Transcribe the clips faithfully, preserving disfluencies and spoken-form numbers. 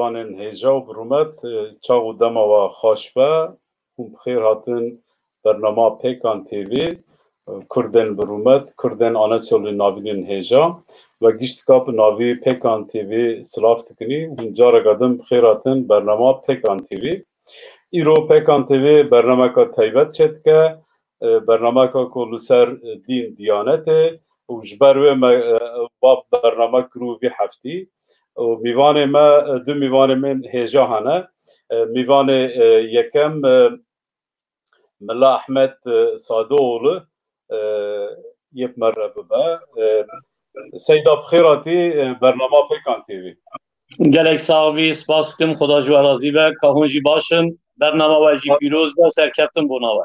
Anên hêja û bi rûmet, e, çax û dema we xweş be. Hûn bi xêr hatin bernama Pêkan T V, e, Kurdên bi rûmet, Kurdên Anatolî navînên hêja. We giştika bi navî Pêkan T V silav dikinî. Hûn careke din bi xêr hatin bernama Pêkan T V. Îro Pêkan T V bernameka taybet çêdike, e, bernameka ku li ser, e, dîn, diyanetê û ji ber wê me, e, va bername kirû vî heftî. Û mîvanê me, e, du mîvanê min hêja hene. E, mîvanê, e, yekem, e, Mela Ehmed, e, Sadoğlu, e, yê bi me re bibe. E, Seyda, bi xêr hatî, e, bernama Pêkan T V. Gelek sax bî, spas dikim, Xuda ji we razî be, ka hûn jî baş in. Bernama we jî pîroz be, serkeftin bona we.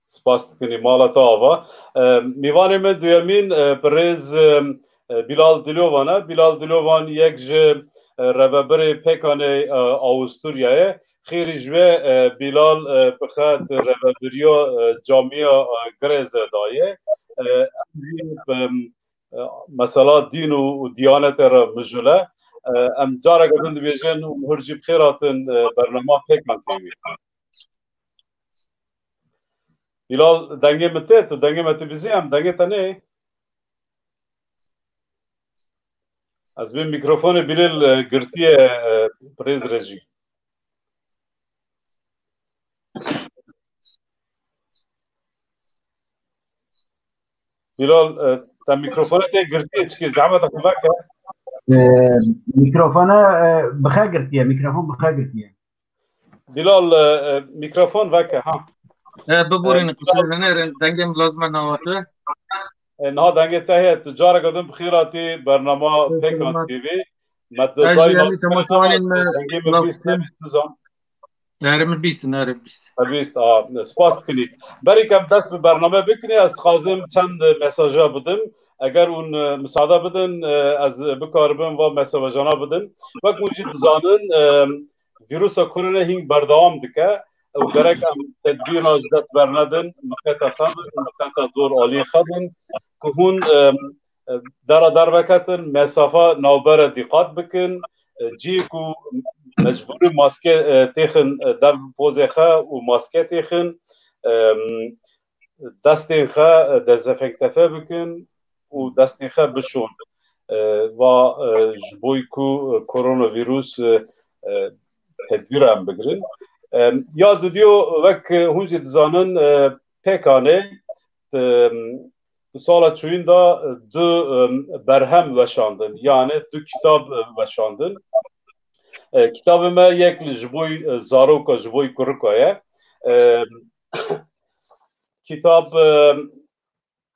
Spas dikinî, mala te ava. E, mîvanê me duyemîn, e, birêz, e, e, Bilal Dilovan e. Bilal Dilovan yek ji, e, rêvebirê Pêkanê, e, Awisturyayê. Xêrî ji wê, e, Bilal, e, bi xwe di rêvebiriya, e, camiya, e, Girêze de ye. E, em jî, e, e, mesela dîn û, û diyanetê re mijûl e. E, em careke din dibêjin û hûn jî bi xêr hatin, e, bernama Pêkan T V. Bilal, dengê min tê, tu dengê me tu bizî, em dengê te nê. Ez bê mikrofonê Bilal, e, girtiye, e, birêz rejî. Bilal, e, te mikrofona te girtiye çikê, zehmet xwe veke. E, mikrofona, e, bi xwe girtiye, mikrofon bi xwe girtiye. Bilal, e, e, mikrofon veke, ha. E, biborîn, e, qusûr Bilal, hene, dengê min lazim e nava te. E, niha dengê te heye, tu careke din bi xêr hatî bernama Pêkan T V. Me tu dayî nas dengê min bîst, nebîst, nizam. Nere min bîst, nere bîst. Te bîst, a, spas dikinî. Berî ke em dest bi bername bikinî, ez dixwazim çend mesaja bidim. Eger hûn, e, misade bidin, e, ez bikaribim va mesajana bidin. Wek hûn jî dizanin, e, vîrusa korona hîn berdewam dike. Ew gerek em tedbîra ji dest bernedin, miqeta xwe bin, miqeta dor aliyê xwe bin. Ku hûn, e, e, dera derveketin, mesafa navbere dîqat bikin. E, cihê ku mecbûrî maske, e, têxin, e, dev pozê xwe û maske têxin, e, destên xwe, e, dezenfektefe bikin û destên xwe bişon. E, va, e, ji bo ku, e, koronavîrus, e, e, tedbîra em bigirin. E, ya dudiyo, wek, e, hûn jî dizanin, e, Pêkanê, e, di sala çûyîn de du, e, berhem weşandin, yani du kitab, e, weşandin. E, kitabê me yek li ji bo, e, zaroka, ji bo kurika ye. E, kitab, e,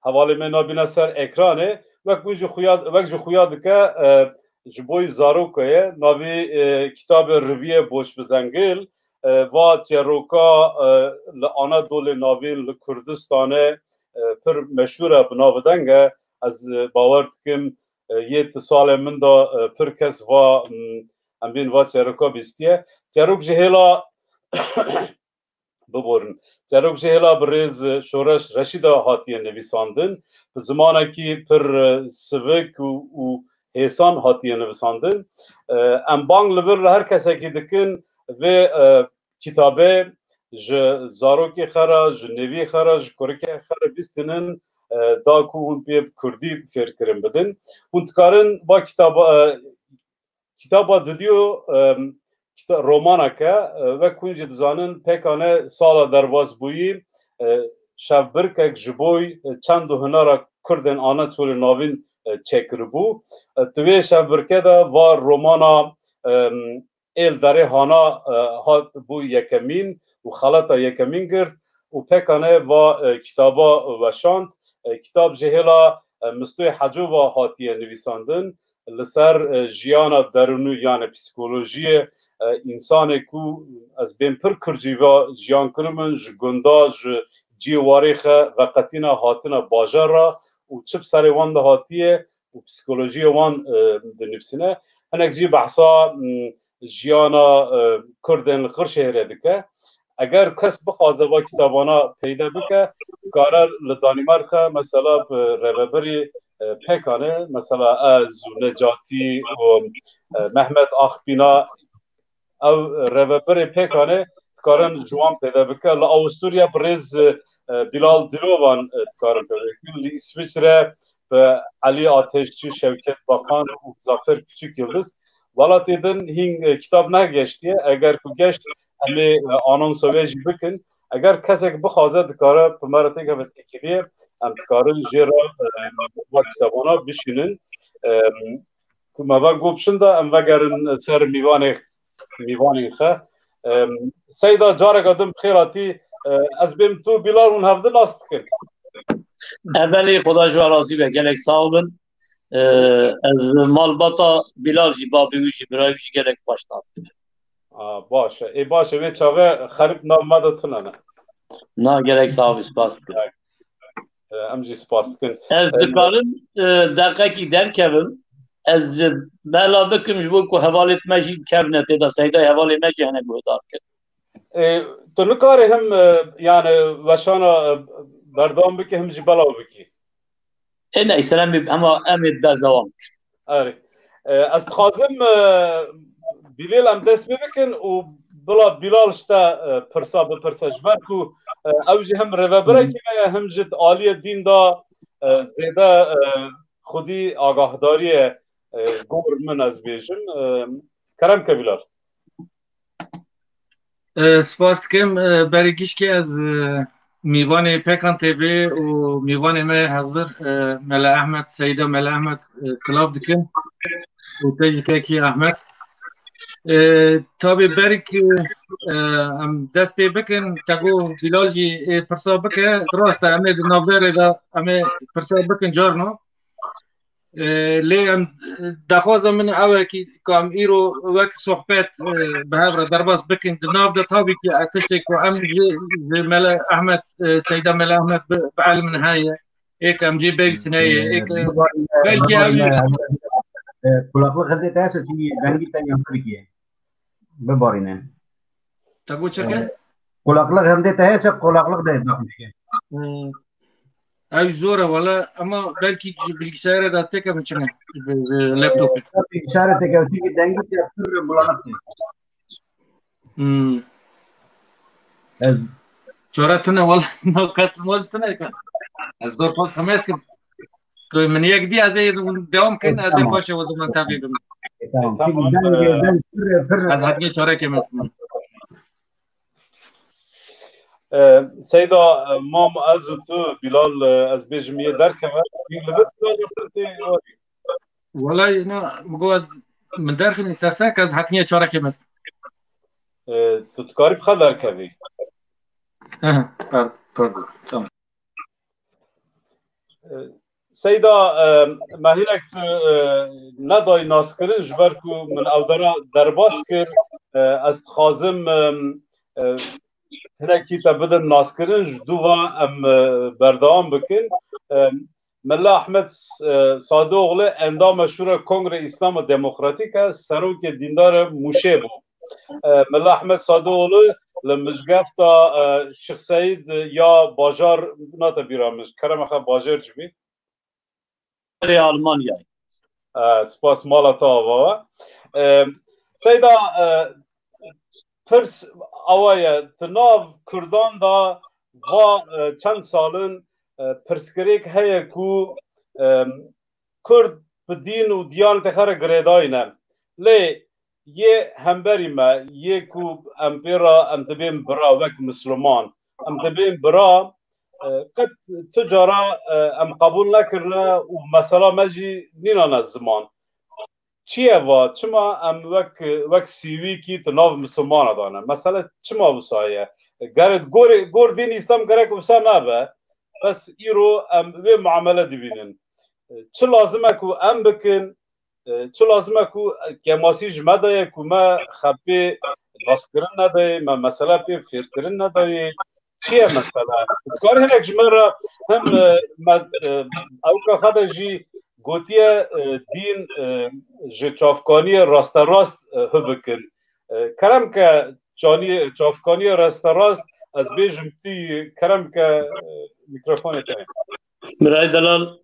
hevalê me nabîne ser ekranê. Wek hûn jî xuya, wek ji xuya dike, e, ji bo zaroka ye. Navê, e, kitabê Riviyê Boş bi Zengil. E, va çeroka, e, li Anadolê navîn, li Kurdistanê, e, pir meşhûr e, bi navdeng e. Ez, e, bawer dikim, e, yê ti salê min de, e, pir kes va, m, em bên va çeroka bîstiye. Çerok ji hêla, biborin. Çerok ji hêla birêz Şoreş Reşîda hatiye nivîsandin. Bi zimanekî pir, e, sivik û, û hêsan hatiye nivîsandin. E, em bang li vir li her kesekî dikin vê, e, kitabê ji zarokê xwe re, ji nêviyê xwe re, ji kurikê xwe re bîstinin, e, da ku hûn pê bi kurdî fêrkirin bidin. Hûn dikarin va kitaba, e, kitaba dudiyo, e, kita-, romanek e, e, wek hûn jî dizanin, Pêkane sala derbasbûyî, e, şevbirkek ji bo, e, çend û hunera Kurdên Anatolê Navîn, e, çêkiribû. E, di wê şevbirke de va romana, e, Êl Derê Hana, e, hat bû yekemîn û xelata yekemîn girt û Pêkane va, e, kitaba weşand. E, kitab ji hêla, e, Mistoyê Hecova hatiye nivîsandin. Li ser, e, jiyana derûnî, yani psîkolojiyê, e, însanê ku ez bên pir kurcî va jiyan kirimin, ji gunda, ji cihê warê xwe veqetîne hatine bajar re û çi bi serê wan de hatiye û psîkolojiyê wan, e, dinivîsîne. Hinek jî behsa, m, jiyana, e, Kurdên li Qirşehirê dike. Eger kes bixwaze va kitabana peyde bike, dikare li Danîmarka mesela bi rêvebirî, e, Pêkane, mesela ez û Necatî û, e, Mehmet Akpîna, ew rêvebirê pêkanê dikarin ji wan pêde bike. Li Awusturya bi rêz, e, Bilal Dilovan, e, dikarin pêde bikin. Li Îsviçre bi Elî Ateşçî, Şevket Bakan û Zafer Küçük Yıldız. Welatê din hîn, e, kitap negeştiye. Eger ku geşt, em ê, e, anonsa wê jî bikin. Eger kesek bixwaze, dikare bi me re têkeve têkiliyê, em dikarin jê re, e, va kitabana bişînin. E, ku me ve gop şinda, em vegerin ser mîvanê, mîvanên xe. E, Seyda, careke din bi xêr hatî. E, ez bêm tu Bilal hûn hevdi nas dikin. Evelê Xweda ji we razî be, gelek sağ olun. E, ez malbata Bilal jî, babê wî jî, birayê wî jî gelek xweş nas dikim. A, baş e. Ê, baş e, vê çaxê xerîb nav me de tune ne. Na, gelek sağ ol, spas dikim. E, em jî spas dikin. Ez E, dikarim, e, deqekî derkevim. Ez bela bikim ji bo ku hevalê me jî kevne tê de, Seydayê hevalê me jî hene guhdar kir. E, tu nikarî him, e, yani weşana, e, berdewam bikî, him jî belav bikî. Ê neyse, em ê, hema em ê berdewam bikin. Erê. E, ez dixwazim, e, Bilêl em dest pê bikin û bila Bilal ji te, e, pirsa bipirse, ji ber ku, e, ew jî him rêvebirekî me ye, him jî di aliyê dîn de, e, zêde, e, xwedî agahdariyê, e, gor min ez bêjim. E, kerem ke Bilal. E, spas dikim. E, berê gişkê ez, e, mîvanê Pêkan T V û mîvanê me hezir, e, Mele Ehmed, Seyda Mele Ehmed, e, silav dikim. Û te jî kekî Ehmed. E, tabî berî ku, e, em dest pê bikin, te got Bilal jî, e, pirsa bike, rast e, em ê di navberê de em ê pirsa bikin carna. E, lê em, e, daxwaza min ew e ki, ku em îro wek sohbet, e, bi hev re derbas bikin. Di nav de tabî ki, e, tiştê ku em ji, ji Mele Ehmed, e, Seyda Mele Ehmed bi, bi elmin heye. Êk em cê bevîsine ye, êk, e, belkî ew Bibarîne, e, kulaklık hildê te hese, çünkü dengî te yankı dikiye. Bibarîne. Te got çi ke? E, kulaklık hildê te hese, kulaklık de bakmış ke. Hmm. Ew zor e wele, ama belkî ji bilgisayarê de ez têkevim çi ne, ji, ji laptopê. Tabii, işaret têkevim, çünkü dengî te pir bulanık diye. Hmm. Ez çare tune wele, no kes wele tune ka. Ez dor pas hemes kim. Ku min yek dî ez ê devam kin, ez ê Tamam. Paşê o zaman tabi bim. E, tamam. Tamam. Çünkü ben, e, ben pir, pir Ez hatiye çare kemes. E, Seyda, e, mam ez û tu, Bilal, e, ez bêjim yê derkeve. Yê li vir Bilal yoksa tê warî? Wala, na, min got ez, min derxin, istersen ke ez hatiye çare kemes. E, tu dikarî bi xwe derkevî. Aha, pardon, pardon. Tamam. E, Seyda, e, me hinek tu, e, nedayî naskirin, ji ber ku min ew dera derbas kir. E, ez dixwazim, e, e, hinekî te bidim naskirin, ji dû ve em, e, berdewam bikin. E, Mela Ahmed, e, Sadoğlu endama Şura Kongre İslam Demokratîk e, serokê dîndar e Mûşê bû. E, Mela Ahmed Sadoğlu li mizgefta, e, Şêx Seîd ya bajar, nate bîra min, kerema xwe, bajar civî. Rê Almanyayê. E, spas, mala te ava. E, Seyda, e, pirs awa ye, di nav Kurdan de va, e, çend salin, e, pirsgirêk heye ku, e, Kurd bi dîn û diyanetê xwe re girêdayî ne. Lê yê hemberî me, yê ku em pê re em dibên bira wek Misliman, em dibên bira, e, qet tu cara, e, em qebûl nekirine û mesela me jî nînane ziman. Çi ye va? Çima em wek, wek sîwîkî di nav Mislimana de ne? Mesele çima wisa ye? Gerek gorê, gor dîn Îslam gerek wisa nebe. Bes îro em wê muamele dibînin. Çi lazim e ku em bikin? E, çi lazim e ku kemasî ji me de ye ku me xepê baskirin nedayê, me mesele pê fêrkirin nedayê? Çi ye mesele? Dikare hinek ji me re hem, e, me, e, ewka xwe de jî gotiye, e, dîn, e, ji çavkaniyê rasterast, e, hi bikin. E, kerem ke çaniyê, çavkaniyê rasterast, ez bêjim tu yî, kerem ke, e, mîkrofonê te ye. Miray Delal,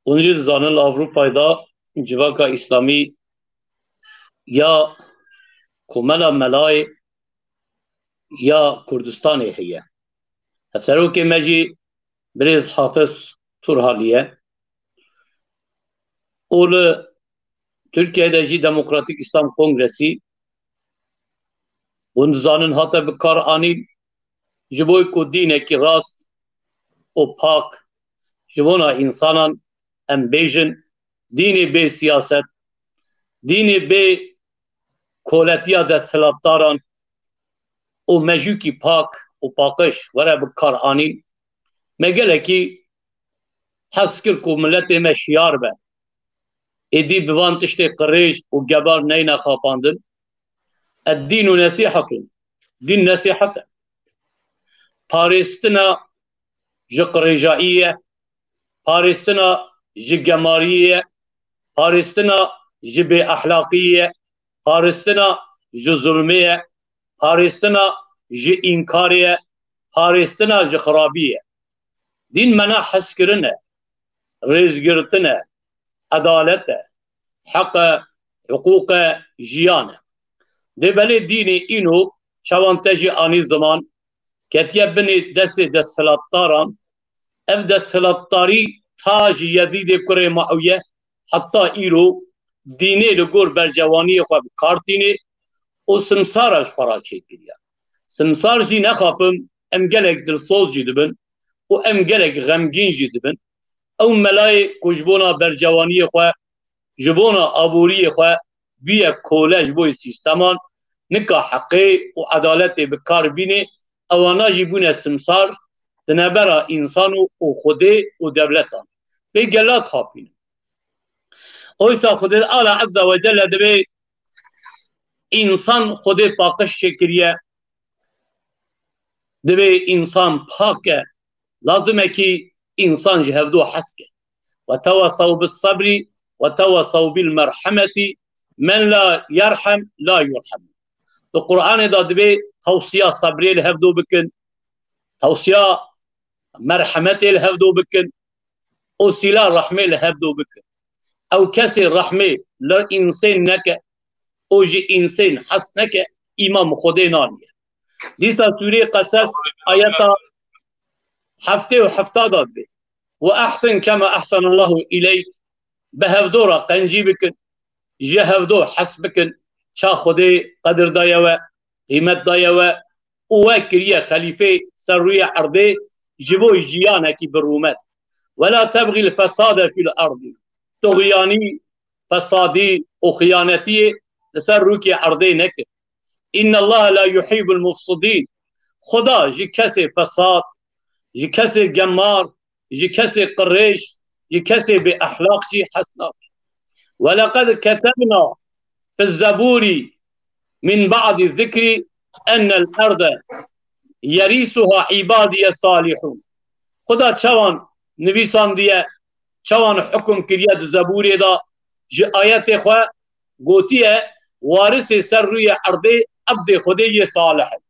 hûn jî dizanin li Ewropayê de civaka Îslamî ya Komela Melayê ya Kurdistanê heye. Hevserokê me jî birêz Hafiz Turhaliye û li Tirkiyeyê de jî Demokratîk Îslam Kongresi, hûn dizanin, hate bi kar anîn ji bo ku dînekî rast û pak ji bona însanan, em bêjin, dînê bê siyaset, dînê bê koletiya desthilatdaran û mejûkî pak û paqij were bi kar anîn. Me gelekî hez kir ku miletê me şiyar be. Êdî bi van tiştê qirêj û gebar neyne xapandin. Ed-dînu nesîhetun. Dîn nesîhet e. Parêstina ji qirêjayî ye, parêstina ji gemariyê ye, parêstina ji bêexlaqiyê ye, parêstina ji zulmê ye, parêstina ji înkarê ye, parêstina ji xirabî ye. Dîn mena hezkirin e, rêzgirtin e, edalet e, heq e, hiqûq e, jiyan e. Dê belê dînê îno çawan te jî anî ziman, ketiye binê destê desthilatdaran. Ev desthilatdarî ta ji Yezîdê kurê Muawiye heta îro dînê li gor bercewaniyê xwe bi kar tînê û simsara ji xwe re çêkiriye. Simsar jî nexapim, em gelek dilsoz jî dibin û em gelek xemgîn jî dibin. Ew melayê ku ji bona bercewaniyê xwe, ji bona aboriyê xwe bûye kole ji bo sîsteman, nika heqê û edaletê bi kar bînê, ewana jî bûne simsar di navbera însan û, û Xwedê û dewletan. Pê gela dixapînin. Oysa Xwedê Teala Azze ve Celle dibê însan Xwedê paqij çêkiriye, dibê însan pak e. Lazim e kî însan ji hevdo hez ke. Ve tewasaw bis sabrî ve tewasaw bil merhemetî, men la yerhem la yurhem. Di Qur'anê de dibê tewsiya sebrê li hevdo bikin, tewsiya merhemetê li hevdo bikin û sîla rehmê li hevdo bikin. Ew kesê rehmê li însên neke û ji însên hes neke, îman bi Xwedê naniye. Dîsa sûreyê Qeses ayeta heftê û hefta de dibê: "Ve ehsin kema ehsenallahu ileyk", bi hevdo re qencî bikin, ji hevdo hes bikin, ça Xwedê qedir daye we, qîmet daye we û we kiriye xelîfê ser rûyê erdê ji bo jiyanekî bi rûmet. "Ve la tebğîl fesade fîl erdî", tuxyanî, fesadî û xiyanetiyê li ser rûkê erdê nekin. "Innallaha la yuhîbul mufsidîn." Xuda ji kesê fesad, ji kesê gemar, ji kesê qirêj, ji kesê bêexlaq jî hes nake. "Ve leqed ketebna fi zebûrî min ba'di zikrî ennel erde yerîsuha îbadiye salihûn." Xuda çawan nivîsandiye, çawan hukum kiriye di Zebûrê de, ji ayetê xwe gotiye, warisê ser rûyê erdê ebdê Xwedê yê salih in.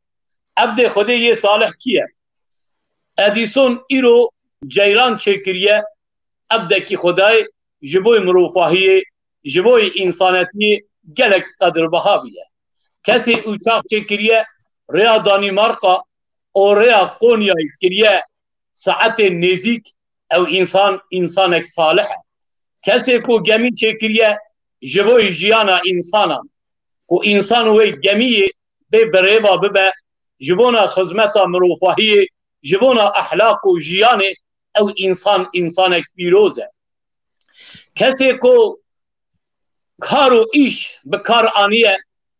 Ebdê Xwedê yê salih kî ye? Edîson îro ceyran çêkiriye, ebdekî Xwedayê ji bo mirovahiyê, ji bo însanetiyê gelek qedirbiha bûye. Kesê uçax çêkiriye, rêya Danîmarka û rêya Konyayê kiriye saetê nêzîk, ew însan, însanek salih e. Kesê ku gemî çêkiriye ji bo jiyana însanan, ku însan wê gemiyê bê birêva bibe, ji bona xizmeta mirovahiyê, ji bona ehlaq û jiyanê, ew însan, însanek pîroz e. Kesê ku kar û îş bi kar aniye,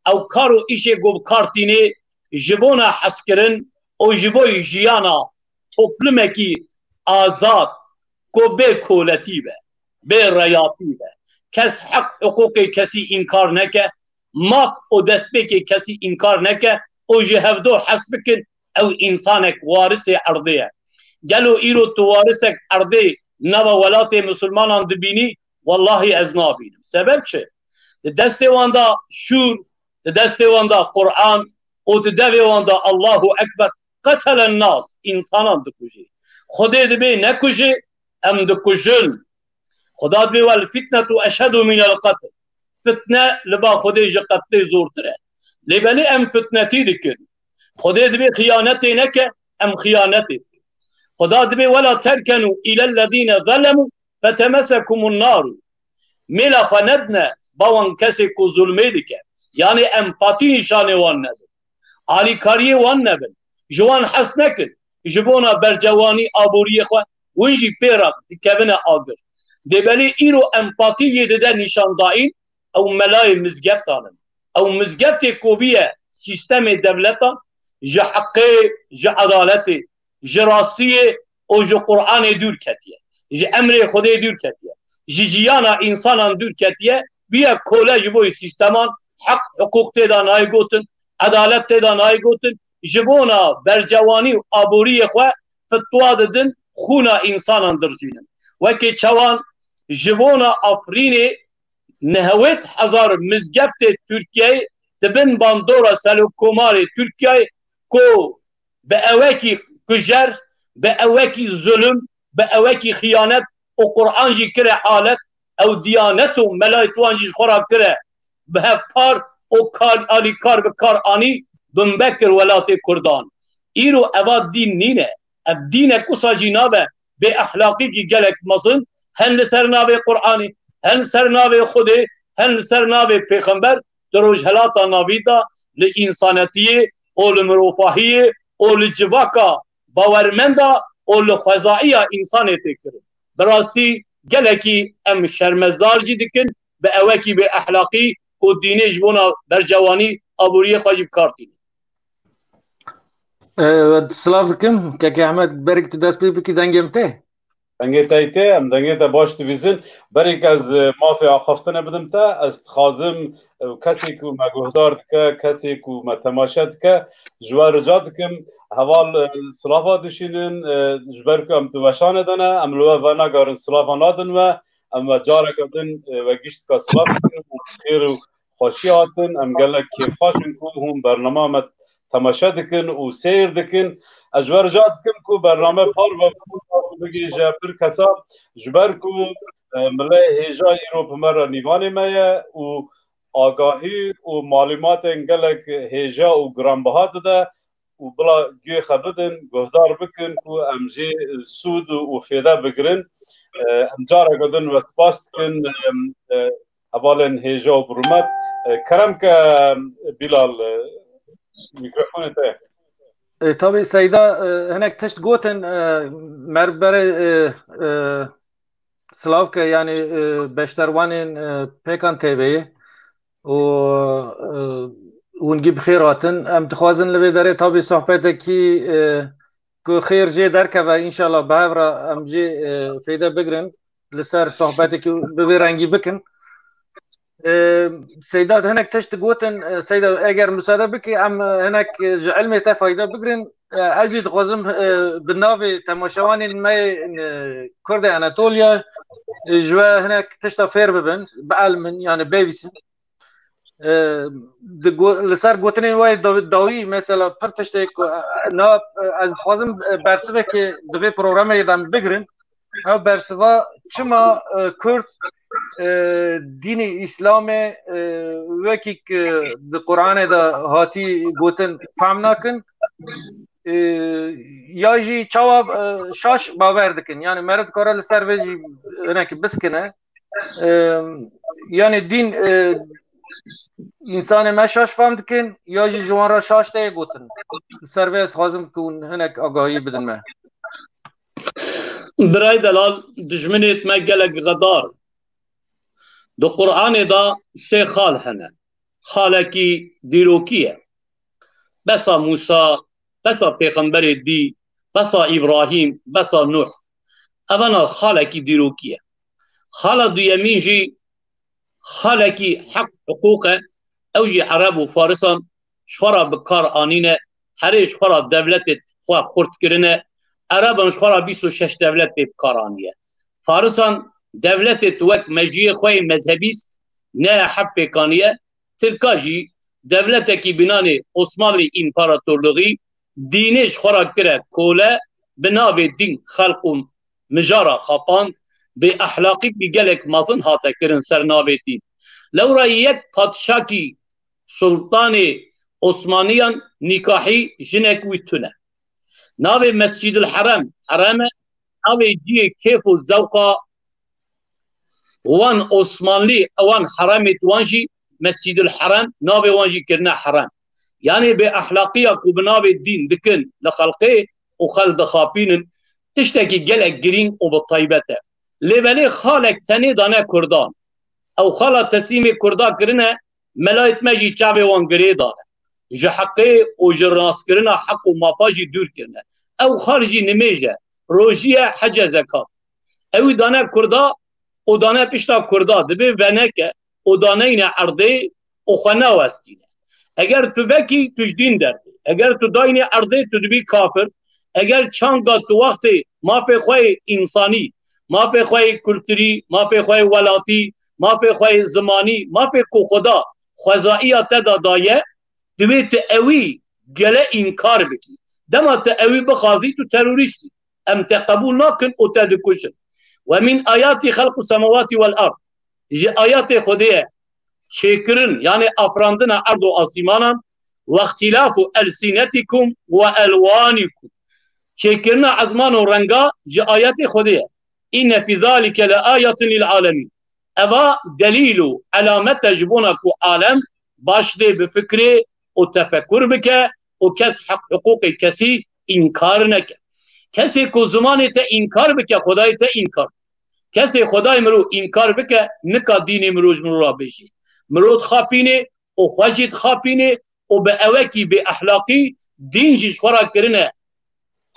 ew kar û îşê ku bi kar tînê ji bona hezkirin û ji bo jiyana toplumekî azad, ku bê koletî be, bê reyatî be. Kes heq hiqûqê kesî înkar neke, maf û destpêkê kesî înkar neke û ji hevdo hes bikin, ew însanek warisê erdê ye. Gelo îro tu warisek erdê nava welatê misilmanan dibînî? Wellahî ez nabînim. Sebeb çi? Di destê wan de şûr, di destê wan de Qur'an û di devê wan de Allahu Ekber, qetelen nas, însanan dikujê. Xwedê dibê nekujê, em dikujin. Xuda dibê, "Wel fitnetu eşhedu minel qetl." Fitne li ba Xwedê ji qetlê zortir e. Lê belê em fitnetî dikin. Xwedê dibê xiyanetê neke, em xiyanetê dikin. Xweda dibê wela terkenu îlellezîne zelemû fetemesekumun naru. Mêla xwe nedine ba wan kesê ku zulmê dike. Yanê empatî nîşanê wan nebin. Alîkariyê wan nebin. Ji wan hez nekin. Ji bona bercewanî aboriyê xwe, win jî pê re dikevine agir. Dê belê îro empatî yê dide nîşandayîn, ew melayê mizgeftan in. Ew mizgeftê koviye sîstemê devletan, ji heqê, ji edaletê, ji rastiyê û ji Qur'anê dûr ketiye. Ji emrê Xwedê dûr ketiye. Ji jiyana însanan dûr ketiye. Bûye kole ji bo sîsteman, heq, hiqûq tê de nayê gotin, edalet tê de nayê gotin. Ji bona bercewanî û aboriyê xwe fitwa didin, xûna însanan dirjînin. Wekî çawan ji bona Afrînê nehewêt hezar mizgeftê Tirkiyeyê di bin bandora serokkomarê Tirkiyeyê ku bi ewekî kujer, bi ewekî zulm, bi ewekî xiyanet û Qur'an jî kire alet, ew diyanet û melayê wan jî ji xwe re kire bi hev par û kar, alîkar bi kar anî, binbe kir welatê Kurdan. Îro eva dîn nîne. Ev dînek wisa jî nabe bê ehlaqîkî gelek mezin, hen li ser navê Qur'anê, hen li ser navê Xwedê, hen li ser navê Pêxember, di Rojhelata Navîn de li însanetiyê û li mirovahiyê û li civaka bawermenda û li xwezaiya însanê tê kirin. Bi rastî gelekî em şermezar jî dikin bi ewekî bê ehlaqî ku dînê ji bona bercewanî aboriyê xwe jî bi kar tînin. Ee, silav dikim. Kekê Ehmed, berek tu dest pê bikî, dengê min tê? Dengê te tê, em dengê te baş dibîzin. Berek ez, e, mafê axaftinê bidim te, ez dixwazim, e, kesê ku me guhdar dike, kesê ku me temaşe dike, ji we rica dikim, heval, e, silava dişînin, e, ji ber ku em di weşanê de ne, em li we venegarin, silava nadin we, em we careke din, e, we gişt dika silav dikin û xêr û xweşî hatin. Em gelek kêfxweş in ku hûn bernama me temaşe dikin û seyr dikin. Ez ji we rica dikim ku bername par ve bigihîje pir kesa, ji ber ku, e, milê hêja îro bi me re nîvanê me ye û agahî û malûmatên gelek hêja û giranbiha dide û bila guhê xwe bidin, guhdar bikin ku em jê sûd û fêde bigirin. E, em careke din we spas dikin, e, e, hevalên hêja û bi rûmet. E, kerem ke, Bilal, e, mîkrofonê te ye. E, tabî Seyda, e, hinek tişt gotin, e, mer berê, e, e, silav ke, yanî, e, beşderwanên, e, Pêkan T V'yê û, e, hûn gî bi xêr hatin. Em dixwazin li vê derê tabî sohbetekî, e, ku xêr jê derkeve, înşallah bi hev re em jê, e, fêde bigrin, li ser sohbetekî bi vê rengî bikin. E, Seyda hinek tişt gotin, e, Seyda, eger musade bikî, em, e, hinek, e, ji ilmê te fayde bigrin. E, ez jî dixwazim, e, bi navê temaşevanên me, e, Kurdê Anatoliya, e, ji we hinek tişta fêr bibin, bielmin, yani bivîsin. E, di go-, li ser gotinên we daw-, dawî, mesela, pir tiştê ku, e, na, e, ez dixwazim, e, bersivekê di vê programê de em bigrin. Ev bersiva çima, e, Kurd, e, dînê Îslamê, e, wekî ku di Qur'anê de hatî gotin, fehm nakin, e, ya jî çawa, e, şaş bawer dikin. Yani meriv dikare li ser vê jî hinekî biskine. E, yani dîn, e, însanê me şaş fehm dikin, ya jî ji wan re şaş tê gotin. Li ser vê ez dixwazim ku hûn hinek agahiyê bidin me. Birayê delal, dijminêt me gelek xedar. Di Qur'anê de sê xal hene. Xalekî dîrokî ye. Besa Mûsa, besa pêxemberê dî, besa Îbrahîm, besa Nuh. Evana xalekî dîrokî ye. Xala duyemîn jî xalekî heq, hiqûq e. Ew jî Ereb û Farisan ji xwe re bi kar anîne, herê ji xwe re dewletê xwe xurt kirine. Ereban ji xwe re bîst û şeş dewletê bi kar aniye. Farisan dewletê wek mejiyê xwe yê mezhebîst ne hep pêk aniye. Tirka jî dewletekî bi nanê Osmanlî Împaratorluğî dînê ji xwe re kire kole, bi navê dîn xelq û mijara xapand, bê ehlaqîkî gelek mezin hate kirin ser navê dîn. Lewra yek padşakî, sultanê Osmaniyan nîkahî jinek wî tune. Navê Mescîdil Herem, herem e, navê ciyê kêf û zewqa wan Osmanlî, ewan heremê wan jî Mescîdil Herem, navê wan jî kirine herem. Yanê bê ehlaqiya ku bi navê dîn dikin li xelqê û xelk dixapînin, tiştekî gelek girîng û bi taybet e. Lê belê xalek tenê dane Kurdan. Ew xala teslîmê Kurda kirine, melayêt me jî çavê wan girê dane. Ji heqê û ji raskirina heq û mafa jî dûr kirine. Ew xal jî nimêj e, rojî ye, hec e, zekat. Ewî dane Kurda û dane pişta Kurda, dibê veneke û daneyne erdê û xwe nawestîne. Eger tu vekî, tu ji dîn derdê. Eger tu daynî erdê, tu dibî kafir. Eger çanga tu wextê mafê xwe yê însanî, mafê xwe yê kulturî, mafê xwe yê welatî, mafê xwe yê zimanî, mafê ku Xuda xwezaiya te da daye, divê tu ewî gele înkar bikî. Dema tu ewî bixazî, tu terorîst î. Em te qebûl nakin û te dikujin. Ve min ayati xelqu semawati vel ard. Ji ayatê Xwedê ye çêkirin, yanê afirandina erd û asîmanan, ve îxtîlafu elsînetikum ve elwanikum. Çêkirina ezman û renga ji ayetê Xwedê ye. Înne fî zalike le ayatin lil alemîn. Eva delîl û elamet e ji bona ku alem baş dê bifikirê û tefekur bike û kes heq hiqûqê kesî înkar neke. Kesê ku zimanê te înkar bike, Xwedayê te înkar. Kesê Xwedayê mirov înkar bike, nika dînê mirov ji mirov re bêjê. Mirov dixapînê û xwe jî dixapînê û bi ewekî bê ehlaqî dîn jî ji xwe re kirine.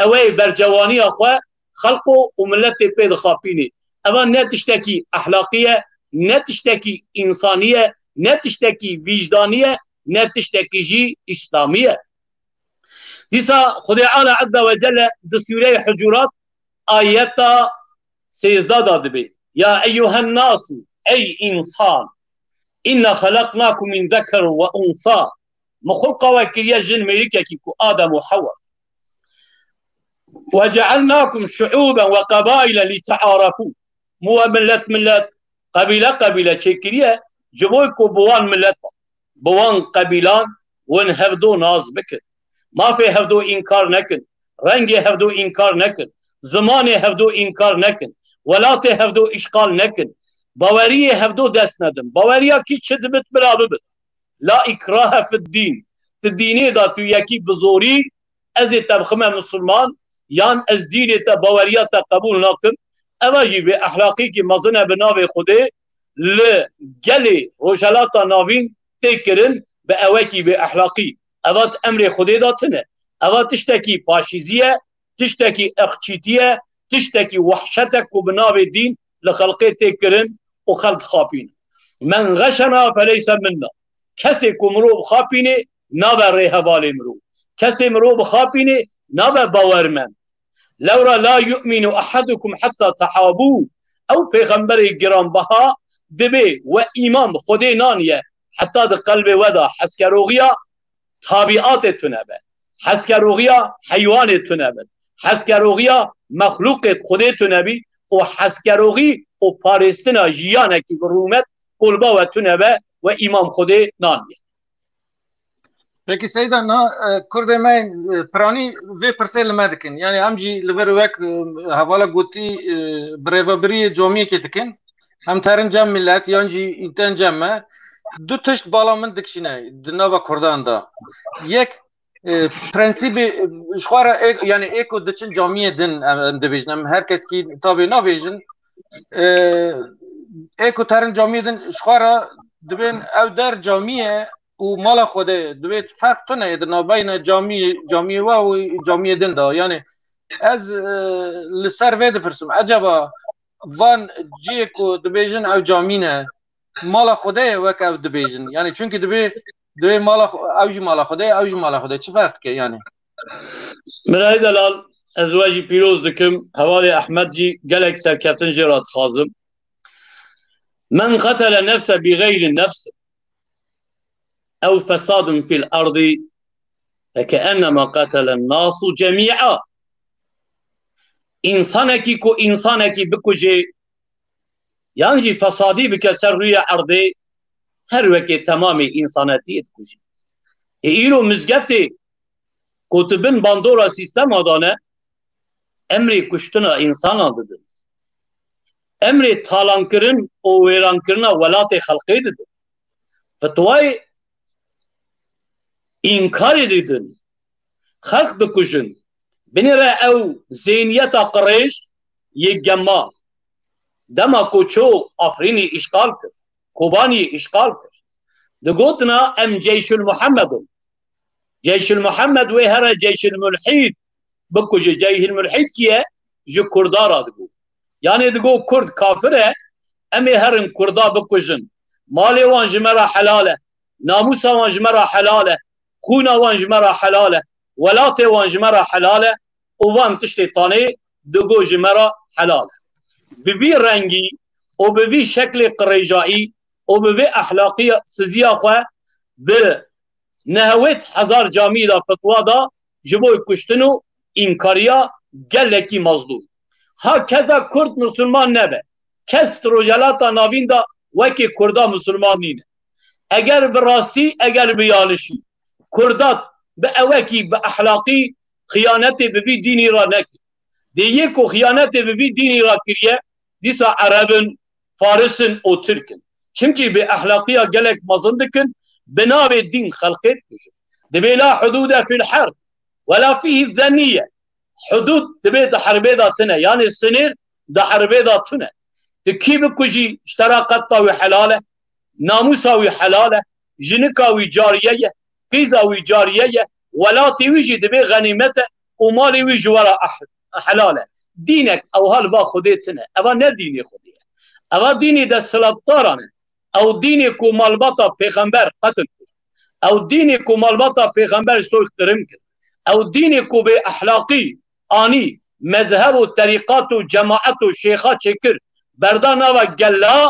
Ew ê bercewaniya xwe xelqo û miletê pê dixapînê. Eva ne tiştekî ehlaqî ye, ne tiştekî însanî ye, ne tiştekî vîcdanî ye, ne tiştekî jî îslamî ye. Dîsa Xwedê Ala Azze ve Celle di Sûreyê Hucurat ayeta sêzdeh da dibê: Ya eyyuhen nasu, ey însan, inna xelaqnakum min zeker ve unsa. Min xulqa we kiriye jin mêrikekî ku Adem û Hewa. Ve cealnakum şuuben ve qebaile li tearefû. Min we millet millet, qebîle qebîle çêkiriye, ji bo ku bi wan millet, bi wan qebîlan win hevdo nas bikin. Mafê hevdo înkar nekin. Rengê hevdo înkar nekin. Zimanê hevdo înkar nekin. Welatê hevdo îşxal nekin. Baweriyê hevdo dest nedin. Baweriya kî çi dibit bila bibit. La ikrahe fid dîn. Di dînê de tu yekî bi zorî, ez ê te bixime misilman, yan ez dînê te, baweriya te qebûl nakim. Eva jî bê ehlaqîkî mezin e bi navê Xwedê, li gelê Rojhelata Navîn tê kirin bi ewekî bê ehlaqî. Eva di emrê Xwedê de tine. Eva tiştekî paşîzî ye, tiştekî irqçîtî ye, tiştekî wehşet e ku bi navê dîn li xelqê tê kirin û xelk dixapînin. Men xeşena feleyse minna. Kesê ku mirov bixapînê, nabe rêhevalê mirov. Kesê mirov bixapînê, nabe bawermend. Lewra la yu'minu ahadukum hatta tahabu. Ew pêxemberê giranbeha dibê we îman bi Xwedê naniye, heta di qelbê we de heskeroxiya tabiatê tune be, heskeroxiya heywanê tune be, heskeroxiya mexlûqê Xwedê tune bî û heskeroxî û parêstina jiyanekî bi rûmet qolba we tune be, we îman Xwedê naniye. Peki Seyda, na, e, Kurdê me, e, piranî vê pirsê li me dikin. Yani em jî li vir wek, e, hevala gotî, e, birêvebiriyê camiyekê dikin. Em terin cem millet, yan jî înten cem me. Du tişt bala min dikişîne di nava Kurdan de. Yek, e, prensîbê, e, ji xwe re ê, yani ê ku diçin camiyê din, em, em dibêjin. Em her kes kî tabê nabêjin. E, ê ku terin camiyê din ji xwe re dibên ew der camiye û mala Xwedê ye. Divê ferq tune ye di navbeyna camiyê, camiyê we û camiyê din de. Yani ez, e, li ser vê dipirsim. Ecaba van cihê ku dibêjin ew camî ne, mala Xwedê ye wek ew dibêjin. Yani çünkü divê, divê mala Xwe-, ew jî mala Xwedê ye, ew jî mala Xwedê ye. Çi ferq dike yani? Birayê delal, ez we jî pîroz dikim. Hevalê Ehmed jî gelek serkeftin jê re dixwazim. Men qetele nefse bi xeyri nefs ew fesadin fil ardi fekeenema qetelen nasu cemî'a. Însanekî ku însanekî bikujê, yan jî fesadî bike ser rûyê erdê, her wekê temamê însanetiyê dikujî. Ê îro mizgeftê ku di bin bandora sîstema de ne, emrê kuştina însanan didin. Emrê talankirin û wêrankirina welatê xelkê didin. Fetwayê înkarê didin. Xelk dikujin. Binêre ew zêniyeta qirêj yê gema. Dema ku çû Afrînî îşxal kir, Kobaniyê îşxal kir. Digotina em Ceyşul Muhammed in. Ceyşul Muhammed wê here Ceyşul Mulhîd bikuje. Ceyşul Mulhîd kî ye? Ji Kurda re digo. Yanê digo Kurd kafir e, em ê herin Kurda bikujin. Malê wan ji me re helal e. Namûsa wan ji me re helal e. Xûna wan ji me re helal e. Welatê wan ji me re helal e. Û van tiştê tanê digo ji me re helal e. Bi vî rengî û bi vî şeklê qirêjayî û bi vê ehlaqî siziya xwe bi nehewêt hezar camî de fetwa da ji bo kuştin û înkariya gelekî mezlûm. Ha keza Kurd Musulman nebe, kes di Rojhelata Navîn de wekî Kurda Musulman nîne. Eger bi rastî, eger bi yanişî, Kurda bi ewekî, bi ehlaqî xiyanetê bi vî dînî re nekir. Dê yê ku xiyanetê bi vî dînî re kiriye, dîsa Ereb in, Faris in û Tirk in. Çimkî bêehlaqiya gelek mezin dikin, bi navê dîn xelkê dikujin. Dibê la hudûde fil herb, wela fîhî zeniye. Hudûd dibê di herbê de tune, yanê sinêr di herbê de tune. Tu kî bikujî, ji te re qetla wî helal e, namûsa wî helal e, jinika wî cariye ye, qîza wî cariye ye, welatê wî jî dibê xenîmet e û malê wî ji we re eh-, helal e. Dînek ewha li va Xwedê tune. Eva ne dînê Xwedê ye. Eva dînê desthilatdaran e. Ew dînê ku malbata pêxember qetil kir. Ew dînê ku malbata pêxember soyqtirim kir. Ew dînê ku bê ehlaqî anî, mezheb û terîqat û cemaet û şêxa çêkir, berda nava gela,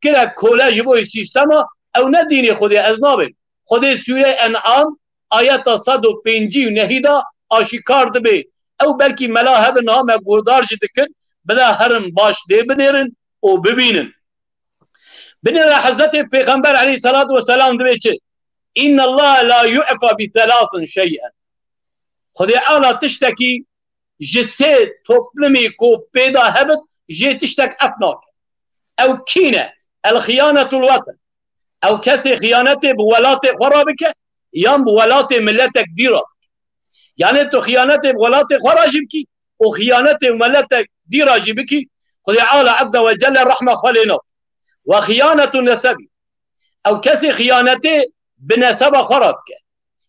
kire kole ji bo sîstema, ew ne dînê Xwedê, ez nabêm. Xwedê sûreyê En'am, ayeta sed û pêncî û nehî de aşîkar dibe. Ew belkî mela hebin niha me guhdar jî dikin, bila herin baş lê binêrin û bibînin. Binêre Hezretê Pêxember aleyhisselatu vesselam dibê çi? İnne Allah la yu'fa bi selasin şey'en. Xwedê Ala tiştekî ji sê toplumî ku pêda hebit, jê tiştek ef nake. Ew kî ne? El xiyanetul weten. Ew kesê xiyanetê bi welatê xwe re bike, yan bi welatê miletek dî re bike. Yanê tu xiyanetê bi welatê xwe re jî bikî û xiyanetê bi miletek dî re jî bikî, Xwedê Ala Azze ve Celle rehma xwe lê nake. Ve xiyanetu nesebî. Ew kesê xiyanetê bi neseba xwe re dike.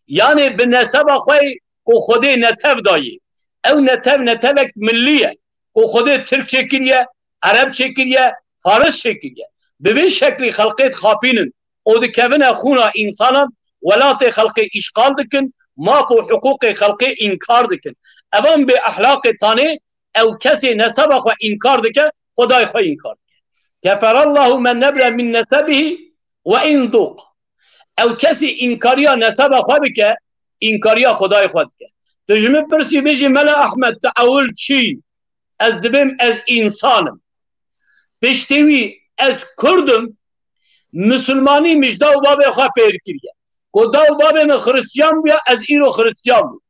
Yanê bi neseba xwe ku Xwedê netev dayê. Ew netev netevek millî ye. Ku Xwedê Tirk çêkiriye, Ereb çêkiriye, Faris çêkiriye. Bi vê şeklî xelqê dixapînin û dikevine xûna însanan, welatê xelqê îşxal dikin, maf û hiqûqê xelqê înkar dikin. Evan bê ehlaqê tanê, ew kesê neseba xwe înkar dike, Xwedayê xwe înkar dike. Keferallahu men nebile min nesebihi ve in duq. Ew kesî înkariya neseba xwe bike, înkariya Xwedayê xwe dike. Tu ji min pirsî bêjî, Mela Ahmed, tu ewil çî? Ez dibêm ez însan im. Piştî wî ez Kurd im. Misilmanî min ji daw û babê xwe fêr kiriye. Ku daw û babê min Xiristiyan bûya, ez îro Xiristiyan bûm.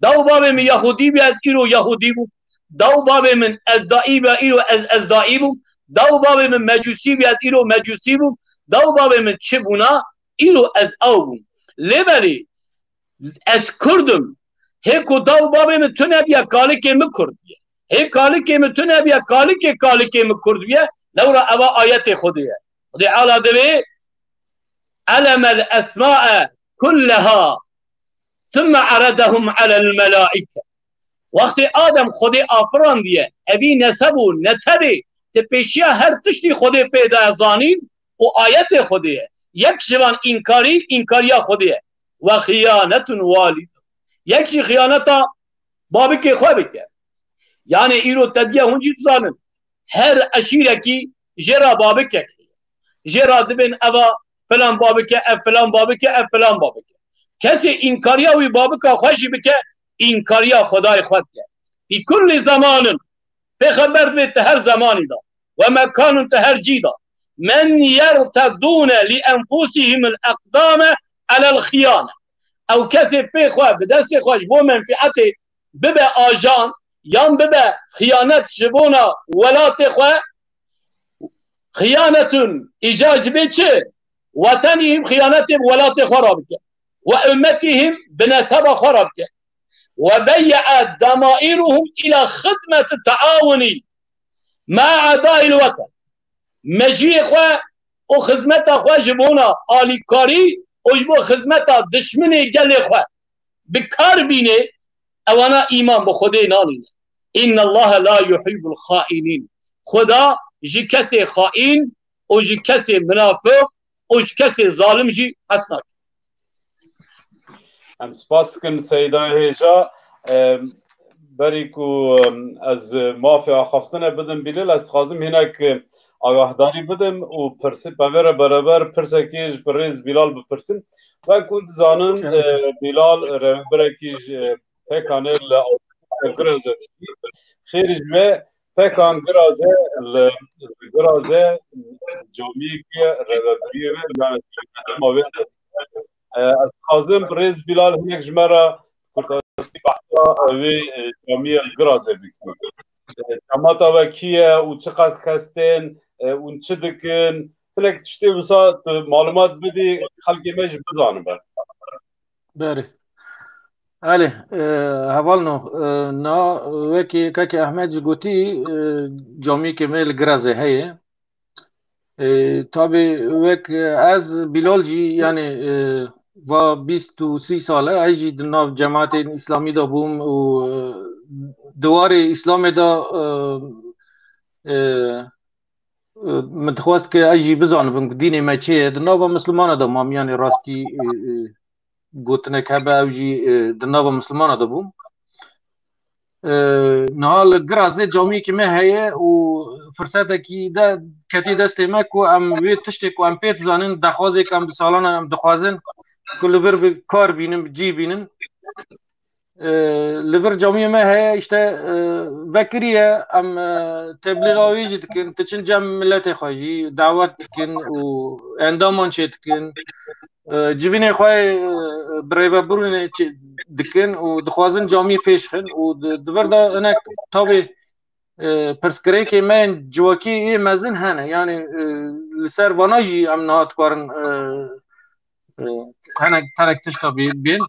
Daw û babê min Yahudî bûya, ez îro Yahudî bûm. Daw û babê min Ezdaî bûya, îro ez Ezdaî bûm. Daw û babê min Mecûsî bûya, ez îro Mecûsî bûm. Daw û babê min çi bûna, îro ez ew bûm. Lê belê ez Kurd im. Hê ku daw û babê min tune bûya, kalikê min Kurd bûye. Hê kalikê min tune bûya, kalikê kalikê min Kurd bûye. Lewra eva ayetê Xwedê ye. Xwedê Ala divê, elemel esma'e kulleha, sümme eredehum alel melaike. Wextê Adem Xwedê afirandiye, evî neseb û netebê, di pêşiya her tiştî Xwedê pê daye zanîn û ayetê Xwedê ye. Yek ji van înkarî, înkariya Xwedê ye. Ve xiyanetun walid. Yek jî xiyaneta babikê xwe bike. Yanê îro te diye hûn jî dizanin. Her eşîrekî jê re babikek heye. Jê re dibên eva filan babike, ev filan babike, ev filan babike. Kesê înkariya wî babika xwe jî bike, înkariya Xwedayê xwe dike. Fî kullî zemanin, Pêxember dibê ti her zemanî de, ve mekanin ti her cî de, men yertedûne li enfusihimil eqdame alel xiyane. ew kesê pê xwe bi destê xwe ji bo menfîetê bibe ajan yan bibe xiyanet ji bona welatê xwe, xiyanetun îca ji bê çi? Wetenîhim, xiyanetê bi welatê xwe re bike. Ve ummetîhim, bi neseba xwe re bike. Ve beyye demairuhum ila xidmeti taawunî ma adail weten. Mejiyê xwe û xizmeta xwe ji bona alîkarî û ji bo xizmeta dişminê gelê xwe bi kar bînê, ewana îman bi Xwedê nanîne. Inna Allahe la yuhibbul xaînîn. Xweda ji kesê xaîn û ji kesê minafiq û ji kesê zalim jî hes nake. Em spas dikin Seyda Hêja. Em, berî ku, em, ez mafê axaftinê bidim Bilal, ez dixwazim hinek, em, agahdarî bidim û pirsi-, pevê re bereber pirsekê ji birêz Bilal bipirsim. Wek ku dizanin, e, Bilal rêvebirekî ji, e, P K K'ê li Giraze dikî. Xêr ji we P K K'an Giraze li, li Giraze camiyeke rêvebiriyê ve, yani, ma wê, e, ez dixwazim birêz Bilal hinek ji me re kurtasî behsa wê, e, camiyê li Giraze bikî. E, cemata we kî ye û çiqas kes tên, e, û çi dikin? Hinek tiştê wisa tu malumat bidî, xelkê me jî bizanibe. Berê. Elê, e, hevalno, e, na wekî kakê Ehmed jî gotî, e, camiyekê me li Girazê heye. E, tabî wek ez Bilal jî, yani, e, va bîst û sî sal e, ez jî di nav cemaatên Îslamî de bûm û, e, di warê Îslamê de, e, e, e, min dixwest ke ez jî bizanibim ku dînê me çi ye. Di nava Mislimana de mam, yani rastî, e, e, gotinek hebe, ew jî, e, di nava Mislimana de bûm. E, niha li Girazê camiyekî me heye û firsetekî de ketî destê me ku em wê tiştê ku em pê dizanin, dexwazê ku em di salana em dixwazin ku li vir bi kar bînin, bi cî bînin. E, li vir camiyê me heye, işte, e, vekiriye, em, e, teblîxa wî jî dikin, diçin cem miletê xwe jî dawet dikin û endaman çê dikin. E, civînê xwe, e, bi rêvebirinê çê dikin û dixwazin camiyê pêş xin û di, di vir de hinek tabî, e, pirsgirêkê me yên civakî yê mezin hene. Yani, e, li ser vana jî em niha dikarin, e, e, hinek, hinek tişta bê-, bên.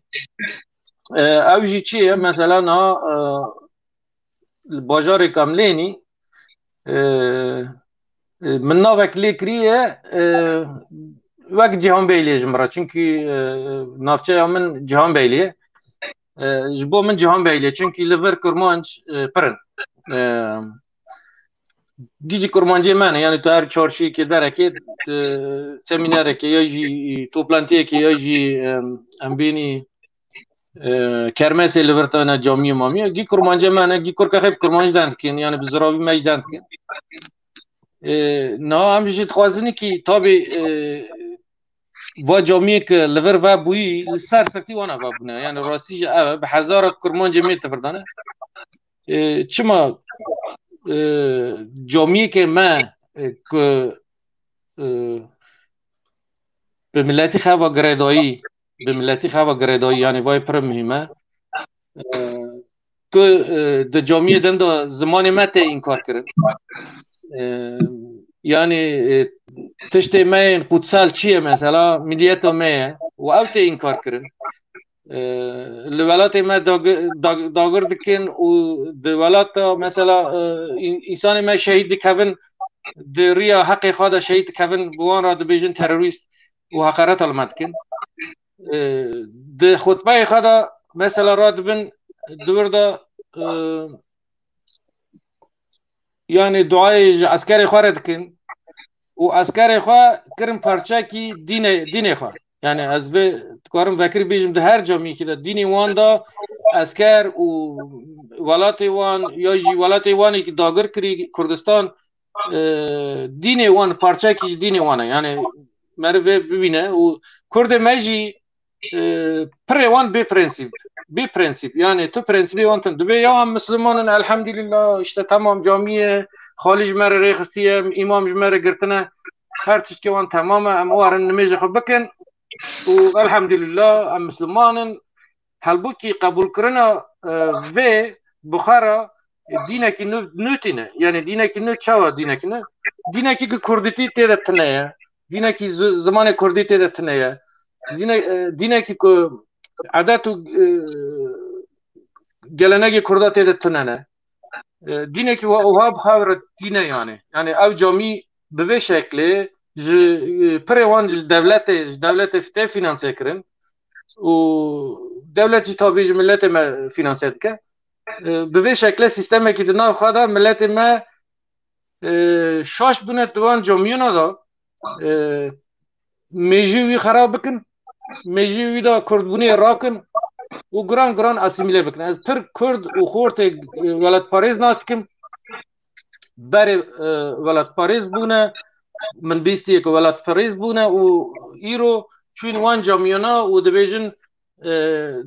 E, ew jî çi ye? Mesela niha, e, li bajarê Kamlênî, e, e, min navek lê kiriye, e, wek Cîhan Beylê ji min re. Çunkî, e, navçeya min Cîhan Beylê ye. E, ji bo min Cîhan Beylê, çunkî li vir Kurmanc, e, pir in. E, gî jî Kurmancê me ne, yani tu her çarşiyekê derekê, tu seminerekê ya jî toplantiyekê ya jî, em, em bênî, e, kermesê li vir tane camiyê mamiyê, gî Kurmancê me ne, gî Kurkexê bi Kurmanc deng dikin, yani bi ziravî me jî deng dikin. E, niha em jî dixwazin ki tabî, e, va camiyê ku li vir vebûyî li ser sirtî wana vebûne. Yani rastî jî ev e, bi hezara Kurmancê mê tivirdane. E, çima, e, camiyekê me, e, ku, e, bi miletî xeva girêdayî, bi miletî xeva girêdayî, yani vay pir muhîm e. E, ku, e, di camiyê din de zimanê me tê înkar kirin. E, yani, e, tiştê me yên qutsal çi ye mesela? Miliyeta me ye û ew tê înkar kirin. E, li welatê me dagi-, dag-, dagir dikin û di welata mesela, e, în-, însanê me şehîd dikevin, di riya heqê xwe de şehîd dikevin, bi wan re dibêjin terorîst û heqareta li me dikin. E, di xutbeyê xwe de mesela radibin di wir de, e, yani duayê ji eskerê xwe re dikin û eskerê xwe kirin parçekî dînê, dînê xwe. Yani ez vê dikarim vekirî bêjim, di her camiyekî de dînê wan de esker û welatê wan ya jî welatê wanê ki dagir kirî Kurdistan, e, dînê wan, parçekî ji dînê wan e. Yani meriv vê bibîne û Kurdê me jî, e, pirê wan bê prensîp. Bê prensîp. Yani tu prensîbê wan tune. Dibê ya em Misliman in, elhamdülillah, işte tamam, camiye, xalî ji me re rêxistiye, îmam ji me re girtine. Her tiştê wan temam e, em warin nimêjê xwe bikin. û elhamdülillah em Misliman in. Halbûkî qebûlkirina, e, vê buxara, e, dînekî nû, nû tîne. Yani dînekî nû çawa dînekî nû? Dînekî ku kurdîtî tê de tune ye. Dînekî zi-, zimanê kurdî tê de tune ye. Zîne-, e, dînekî ku edet û, e, gelenegê kurda tê de tune ne. E, dînekî wa-, wiha bi xwe re tîne yani. Yani ew camî bi vê şeklê ji, e, pirê wan ji dewletê, ji dewletê tê fînanse kirin û dewlet jî tabî ji miletê me fînanse dike. E, bi vê şeklê sîstemekî di nav xwe de miletê me, e, şaş bûne di wan camiyana de, e, mêjî wî xerab bikin, mêjî wî de kurdbûnê rakin û giran giran asîmîle bikin. Ez pir kurd û xortê, e, welatparêz nas dikim. Berê, e, welatparêz bûne, min bîstiye ku welatparêz bûne û îro çûn wan camiyana û dibêjin, e,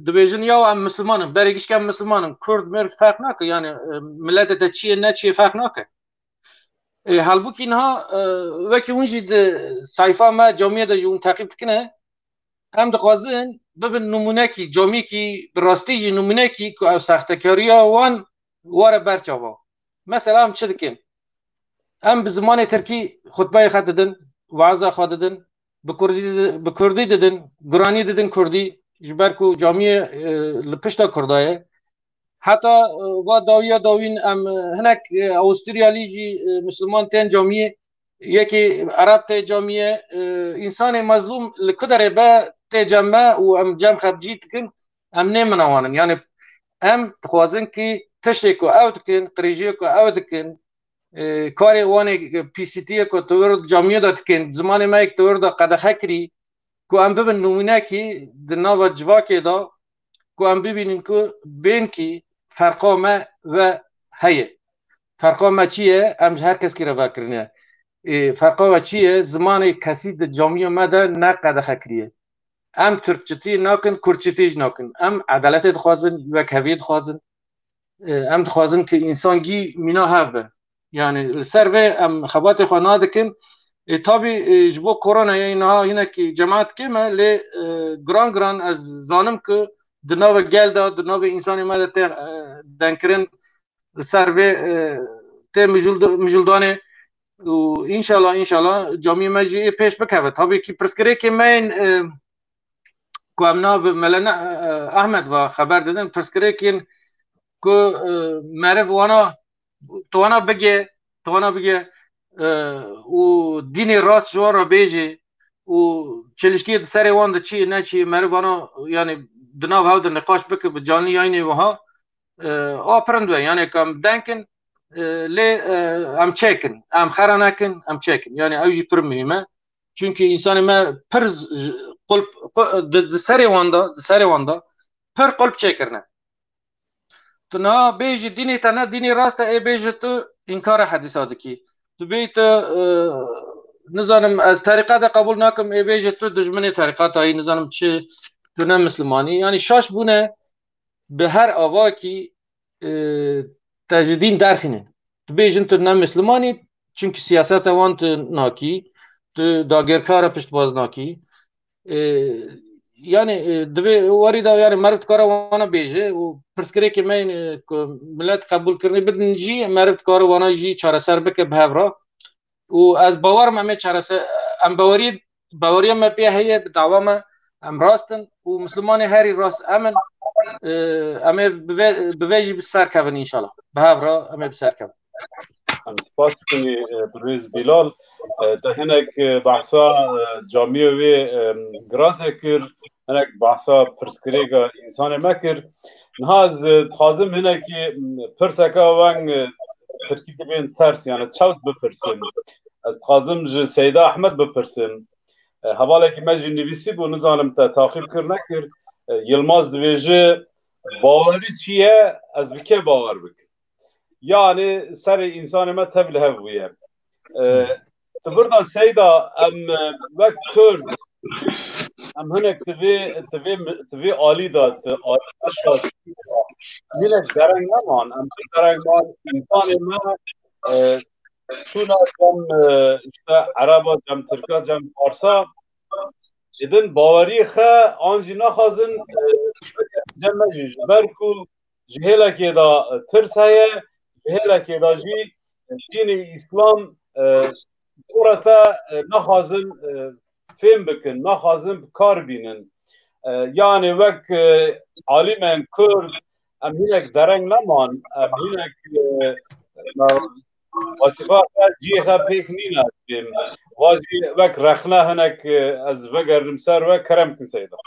dibêjin ya em Misliman in. Berê gişk em Misliman in. Kurd, mird ferq nake. Yani, e, miletê te çi ye, ne çi ye ferq nake. E, halbûkî niha, e, wekî hûn jî di sayfa me camiyê de jî hûn teqîb dikine. Em dixwazin bibin nimûnekî, camiyekî, bi rastî jî nimûnekî ku ew sextekariya wan were ber çavan. Mesela em çi dikin? Em bi zimanê tirkî xutbeyê xwe didin, waza xwe didin, bi kurdî, bi kurdî didin, guranî didin kurdî, ji ber ku camiyê, e, li pişta kurda ye. Heta, e, va dawiya dawîn em, e, hinek, e, Awisturyalî jî, e, Misliman tên camiyê, yekî Ereb tê camiyê, e, însanê mezlûm li ku derê be tê cem me û em cem xebcî dikin, em nê mina wan in. Yani em dixwazin ki tiştê ku ew dikin, qirêjiyê ku ew dikin, e, karê wan ê P C T yê ku tu wir camiyê de dikin, zimanê me yek tu wir de qedexe kirî, ku em bibin nimûnekî di nava civakê de, ku em bibînin ku bênkî ferqa me ve heye. Ferqa me çi ye? Em ji her keskî re vekirine. Ê, ferqa we çi ye? Zimanê kesî di camiya me de ne qedexe kiriye. Em Tirkçitî nakin, Kurdçitî jî nakin. Em edaletê dixwazin, wekheviyê dixwazin. E, em dixwazin ki însan gî mîna hev be. Yani li ser vê em xebatê xwe nadikin. E, tabî, e, ji bo koronayê niha hinekî cemaat kêm e, lê, e, giran giran ez zanim ki di navê gel de, di navê însanê me de tê, e, dengkirin li ser vê, e, tê mijûldo-, mijûldanê û înşallah, înşallah camiyê me jî ê pêş bikeve. Tabî ki pirsgirêkê me yên, e, ku em na bi Mele Ne-, e, Ahmed ve xeber didin, pirsgirêkên ku, e, meriv wana, tu wana bigê, tu wana bigê, e, û dînê rast ji wan re bêjê û çelişkiyê di serê wan de çi ye, ne çi ye, meriv wana, yani di nav hev de niqaş bike bi canlî yayînê wiha, e, a pir rind be, yani ka em denk in, e, lê, e, em çêkin, em xera nekin, em çêkin. Yani ew jî pir muhîm e. Çunkî însanê me pir j-, qulp, qu-, di, di serê wan de, di serê wan de pir qulp çêkirine. Tu niha bêjî dînê te ne dînê rast e, ê bêjî tu înkara hedîsa dikî. Tu bêyî tu, e, nizanim, ez terîqetê qebûl nakim, ê bêjî tu dijminê terîqeta yî, nizanim çi, tu ne mislimanî. Yani şaş bûne bi her avakî, e, te ji dîn derxînin. Tu bêjin tu ne mislimanî, çunkî siyaseta wan tu nakî, tu dagirkara piştbaz nakî. E, yani, e, divê warî de, yani meriv dikare wana bêje û pirsgirêkê me yên, e, ku millet qebûl kirinê bidin jî, meriv dikare wana jî çareser bike bi hev re. Û ez bawer me, me çarese-, em bawerî, baweriya me pê heye, bi dawa me, em rast in û Mislimanê herî rast em in. E, em ê bi vê, bi vê jî bi ser kevin înşallah. Bi hev re em ê bi ser kevin. Em spas dikin, e, birêz Bilal. E, te hinek, e, behsa, e, camiyê wê, e, girazê kir, hinek behsa pirsgirêka însanê me kir. Niha ez, e, dixwazim hinekî, m, pirseka weng, e, tirkî dibên ters, yani çewt bipirsim. Ez dixwazim ji Seyda Ahmed bipirsim. E, hevalekî me jî nivîsî bû, nizanim te taqîb kir nekir. E, Yilmaz dibêje, bawerî çi ye? Ez bi kê bawer bikim? Yani serê însanê me tev li hev bûye. E, tu vir de Seyda, em, e, wek Kurd, em hinek ti vê, ti vê, ti vê alî de, ti alî beşa, hinek dereng neman, em pir dereng man, însanê me, e, çûna cem, e, işte Ereba, cem Tirka, cem Farsa, Êdin baweriyê xe an jî naxwazin, e, cem me jî ji ber ku ji hêlekê de tirs heye, ji hêlekê de jî dînê Îslam, e, gorete, e, naxwazin, e, fêm bikin, naxwazin bi kar bînin. E, yanê wek, e, alîmên Kurd, em hinek dereng neman, em hinek, e, wesîfa xwe, cihê xwe pêk nîne bêm. Wa jî wek rexne hinek, e, ez vegernim ser we, kerem kin Seyda.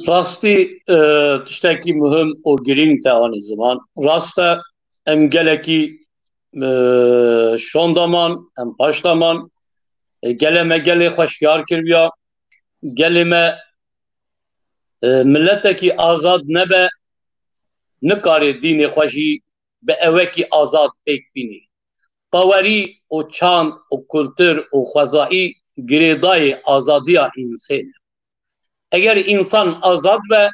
Rastî, e, tiştekî muhim û girîng te anî ziman. Rast e, em gelekî, e, şondaman, em paşdaman, e, gelê me gelê xwe şiyar kiriya, gelê me, e, miletekî azad nebe, nikarê dînê xwe jî bi ewekî azad pêk bînî. Bawerî û çand û kultur û xwezayî girêdayê azadiya însên e. Eger însan azad be,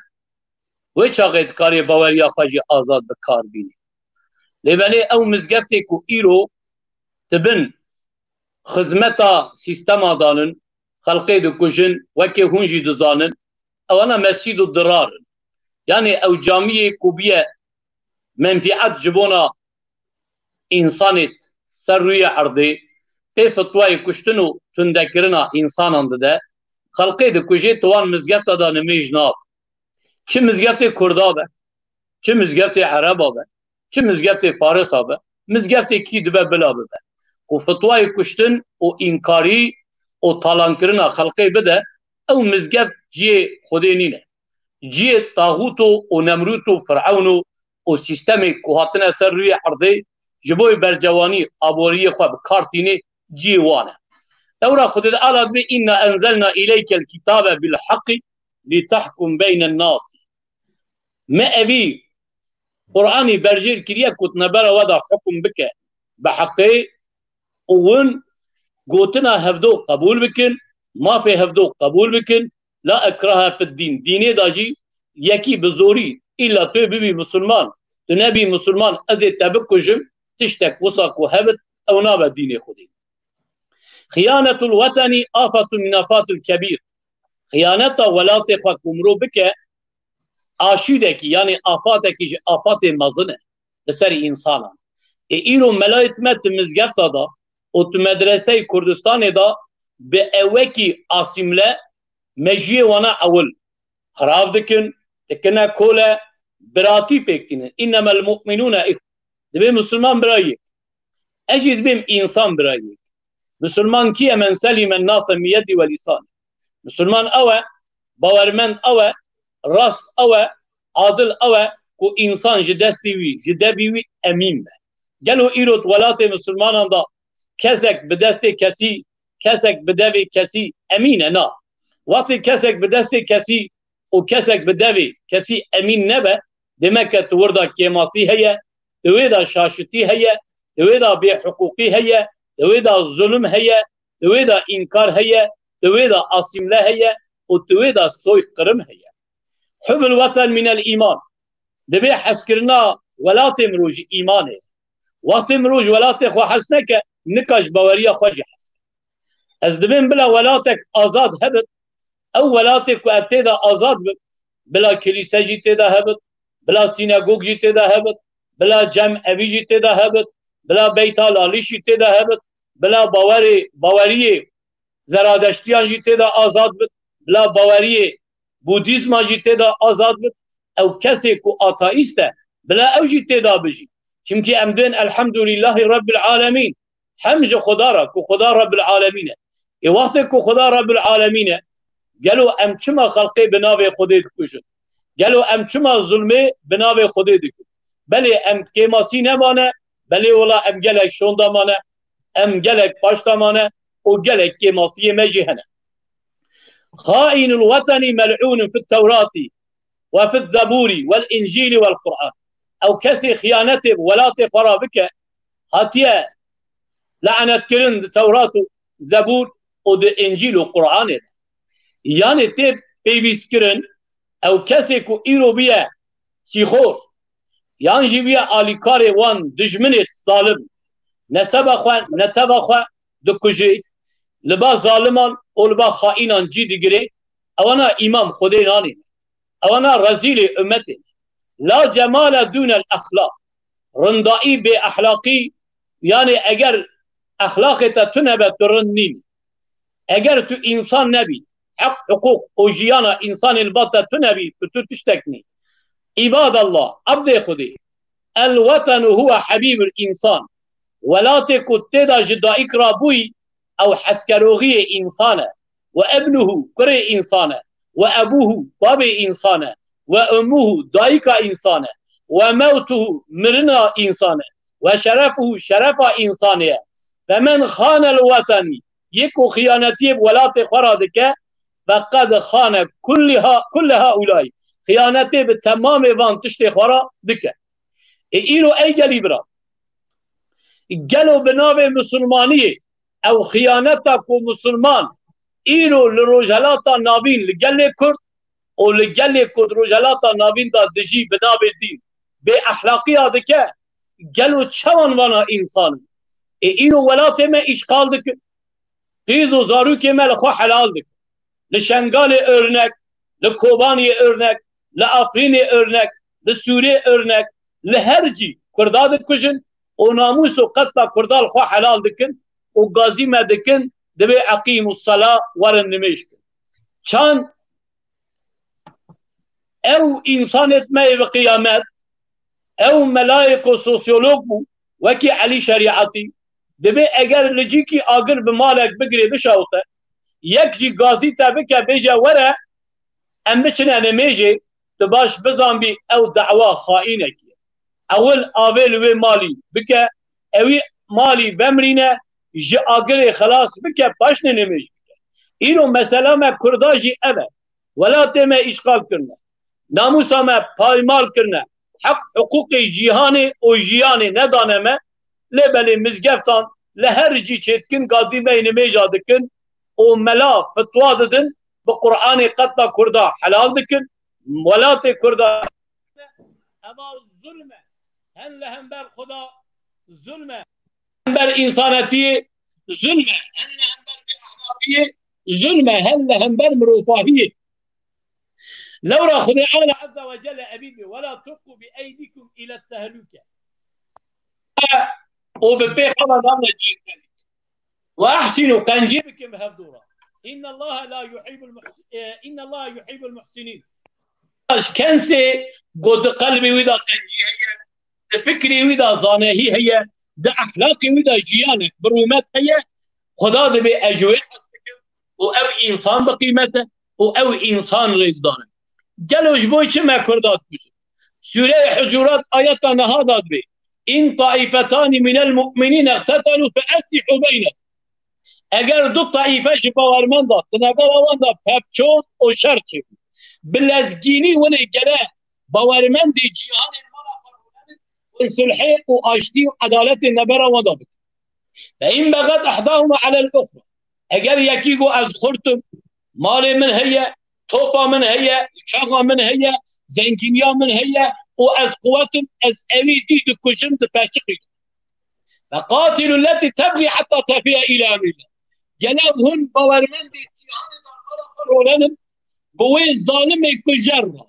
wê çaxê dikarê baweriya xwe jî azad bi kar bînî. Lê belê ew mizgeftê ku îro di bin xizmeta sîstema danin, xelqê dikujin, wekê hûn jî dizanin, ewana mesîd û dirar in. Yanê ew camiyê ku biye menfîet ji bona însanê ser rûyê erdê, pê fitwayê kuştin û tundekirina însanan dide, xelqê dikujê, tu wan mizgefta de nimêj nabe. Çi mizgeftê Kurda be, çi mizgeftê Ereba be, çi mizgeftê Farisa be, mizgeftê kî dibe bila bibe. Ku fitwayê kuştin û înkarî û talankirina xelqê bide, ew mizgeft ciyê Xwedê nîne. Ciyê taxûto û Nemrûto, Firewno û sîstemê ku hatine ser rûyê erdê ji bo bercewanî aboriyê xwe bi kar tînê, ciyê wan e. Lewra Xwedê Teala dibê, "Înna enzelna îleykel kitabe bil heqî lî tehkum beynen nas." Me evî Qur'anî berjêr kiriye ku tu nebera we de hukum bike bi heqê û hûn gotina hevdo qebûl bikin, mafê hevdo qebûl bikin, la ikrahe fid dîn. Dînê de jî yekî bi zorî, îlla tu bibî misilman, tu nebî misilman, ez ê te bikujim, tiştek wisa ku hebit, ew nabe dînê Xwedê. Xiyanetul wetenî afetun min afatil kebîr. Xiyaneta welatê xwe ku mirov bike, aşîdekî, yanî afatekî ji afatê mezin e li ser însanan. Ê îro melayê tu me tu mizgefta da û tu medreseyê Kurdistanê da bi ewekî asîmle mejiyê wana ewil xirab dikin, dikine kole, biratî pêk tînin. Înnemel mu'minûne îxwe. Dibê misilman birayê. Ez jî dibêm însan birayê. Misilman kî ye? Men selîmen nase min yedî we lîsanî. Misilman ew e, bawermend ew e, rast ew e, adil ew e ku însan ji destê wî, ji devî wî emîn be. Gelo îro di welatê misilmanan de kesek bi destê kesî, kesek bi devê kesî emîn e? Na. Wextê kesek bi destê kesî û kesek bi devê kesî emîn nebe, demek ke tu wir de kêmasî heye, di wê de şaşitî heye, di wê de bêhiqûqî heye, di wê de zulm heye, di wê de înkar heye, di wê de asîmle heye û di wê de soyqirm heye. Hubul weten minel îman. Dibê hezkirina welatê mirov ji îmanê. Wextê mirov ji welatê xwe hez neke, nika ji baweriya xwe jî hez neke. Ez dibêm bila welatek azad hebit, ew welatê ku ev tê de azad bit, bila kilîse jî tê de hebit, bila sînagog jî tê de hebit, bila cem evî jî tê de hebit, bila beyta lalî jî tê de hebit, bila bawerê, baweriyê zeradeştiyan jî tê de azad bit, bila baweriyê budîzma jî tê de azad bit. Ew kesê ku ateîst e, bila ew jî tê de bijî. Çimkî em dibên Elhamdulîllahî Rebbil Alemîn. Hem ji Xuda re ku Xuda Rebbil Alemîn e. Ê wextê ku Xuda Rebbil Alemîn e, gelo em çima xelqê bi navê Xwedê dikujin? Gelo em çima zulmê bi navê Xwedê dikin? Belê em kêmasî nemane, belê wela em gelek şonda mane, em gelek paşda mane û gelek kêmasiyê me jî hene. Xaînul wetenî mel'ûnun fit Tewratî we fit Zebûrî wel Încîlî wel Qur'an. Ew kesê xiyanetê bi welatê xwe re bike, hatiye lanetkirin di Tewrat û Zebûr û di Încîl û Qur'anê de. Yanê tê pêvîstkirin, ew kesê ku îro biye sîxor, yan jî biye alîkarê wan dijminê zalim, ne seba xwe, ne teva xwe dikujê, li ba zaliman û li ba xaînan cî digirê, ewana îmam Xwedê nanîne. Ewana rezîlê ummetê ne. La cemale dûnel exlaq. Rindayî bê exlaqî, yanî eger exlaqê te tune be, tu rind nînî. Eger tu însan nebî, heq, hiqûq û jiyana însanê li ba te tune bî, tu, tu tiştek nî. Îbadallah, ebdê Xwedê. El wetenu huwe hebîbul însan. Welatê ku tê de ji dayik re bûyî, ew heskeroxiyê însan e. Ve ibnuhu, kurê însan e. Ve ebuhu, babê însan e. Ve ummuhu, dayika însan e. Ve mewtuhu, mirina însan e. Ve şerefuhu, şerefa însanê ye. Femen xanel wetenî, yê ku xiyanetiyê bi welatê xwe re dike, feqed xane kulliha, kulle haulay, xiyanetê bi temamê van tiştê xwe re dike. Ê îro ey gelî bira, gelo bi navê misilmaniyê ew xiyaneta ku misilman îro li Rojhelata Navîn li gelê Kurd û li gelê ku di Rojhelata Navîn de dijî bi navê dîn bê exlaqiya dike, gelo çawan vana însan in? Ê îro welatê me îşxal dikin. Qîz û zarokê me li xwe helal dikin. Li Şengalê örnek, li Kobaniyê örnek, li Afrînê örnek, li Sûrê örnek, li her cî Kurda dikujin û namûs û qetla Kurda li xwe helal dikin û gazî me dikin, dibê eqîmûs sela, werin nimêj kin. Çand ew însanêt me yê bi qiyamet, ew melayê ku sosyolog bû, wekî Elî Şerîetî, dibê eger li cîkî agir bi malek bigirê bişewite, yek jî gazî te bike bêje were, em biçine nimêjê, tu baş bizanbî ew dawa xaînekî ye. Ewil avê li wê malî bike, ewî malî vemirîne, ji agirê xelas bike, paşnê nimêj bike. Îro mesela me Kurda jî ev e. Welatê me îşxal kirine. Namûsa me paymal kirine. Heq hiqûqê cîhanê û jiyanê nedane me. Lê belê mizgeftan li her cî çêdikin, gazî me yê nimêja dikin û mela fetwa didin, bi Qur'anê qetla Kurda helal dikin. Welatê Kurda eva zulm e. Hen li hember Xuda zulm e. Hember însanetiyê zulm e. Hen li hember bêexlaqiyê zulm e. Hen li hember mirovahiyê. Lewra Xwedê Teala Azze ve Celle ebî bê, "Ve la tulqu bi eydikum ile tehlûke." Û bi pê xwe ve namle cî. "Ve ehsînû", qencî bikin bi hevdû re. "Innallaha la yuhîbul muhs-, e, innallaha yuhîbul muhsinîn." Ji kesê ku di qelbê wî de qencî heye, di fikrê wî de zanehî heye, di ehlaqê wî de jiyanek bi rûmet heye, Xuda dibê ez ji wê hez dikim û ew însan bi qîmet e û ew însan rêzdar e. Gelo ji bo çi me Kurda dikujin? Sûreyê Hucurat ayeta niha de dibê, "In taîfetanî minel mu'minîne iqtetelû fe eslîhû beynehum." Eger du taîfe ji bawermenda di navbera wan de pevçûn û şer çêbû, bi lezgînî winê gele bawermendê cîhanê li mala xwe rûnenin û sulhê û aştî û edaletê navbera wan de bikin. Fe in begat ihdahuma alel uxra. Eger yekî got, "Ez xurt im, malê min heye, topa min heye, uçaxa min heye, zengîniya min heye û ez quwet im, ez ewî dî dikujim, dipeçiqînim." Ve qatilû letî tebxî hetta tefîye îlâ emrîllah. Gelo hûn bawermendê cîhanê de mala xwe rûnenin, bi wê zalimê kujer re,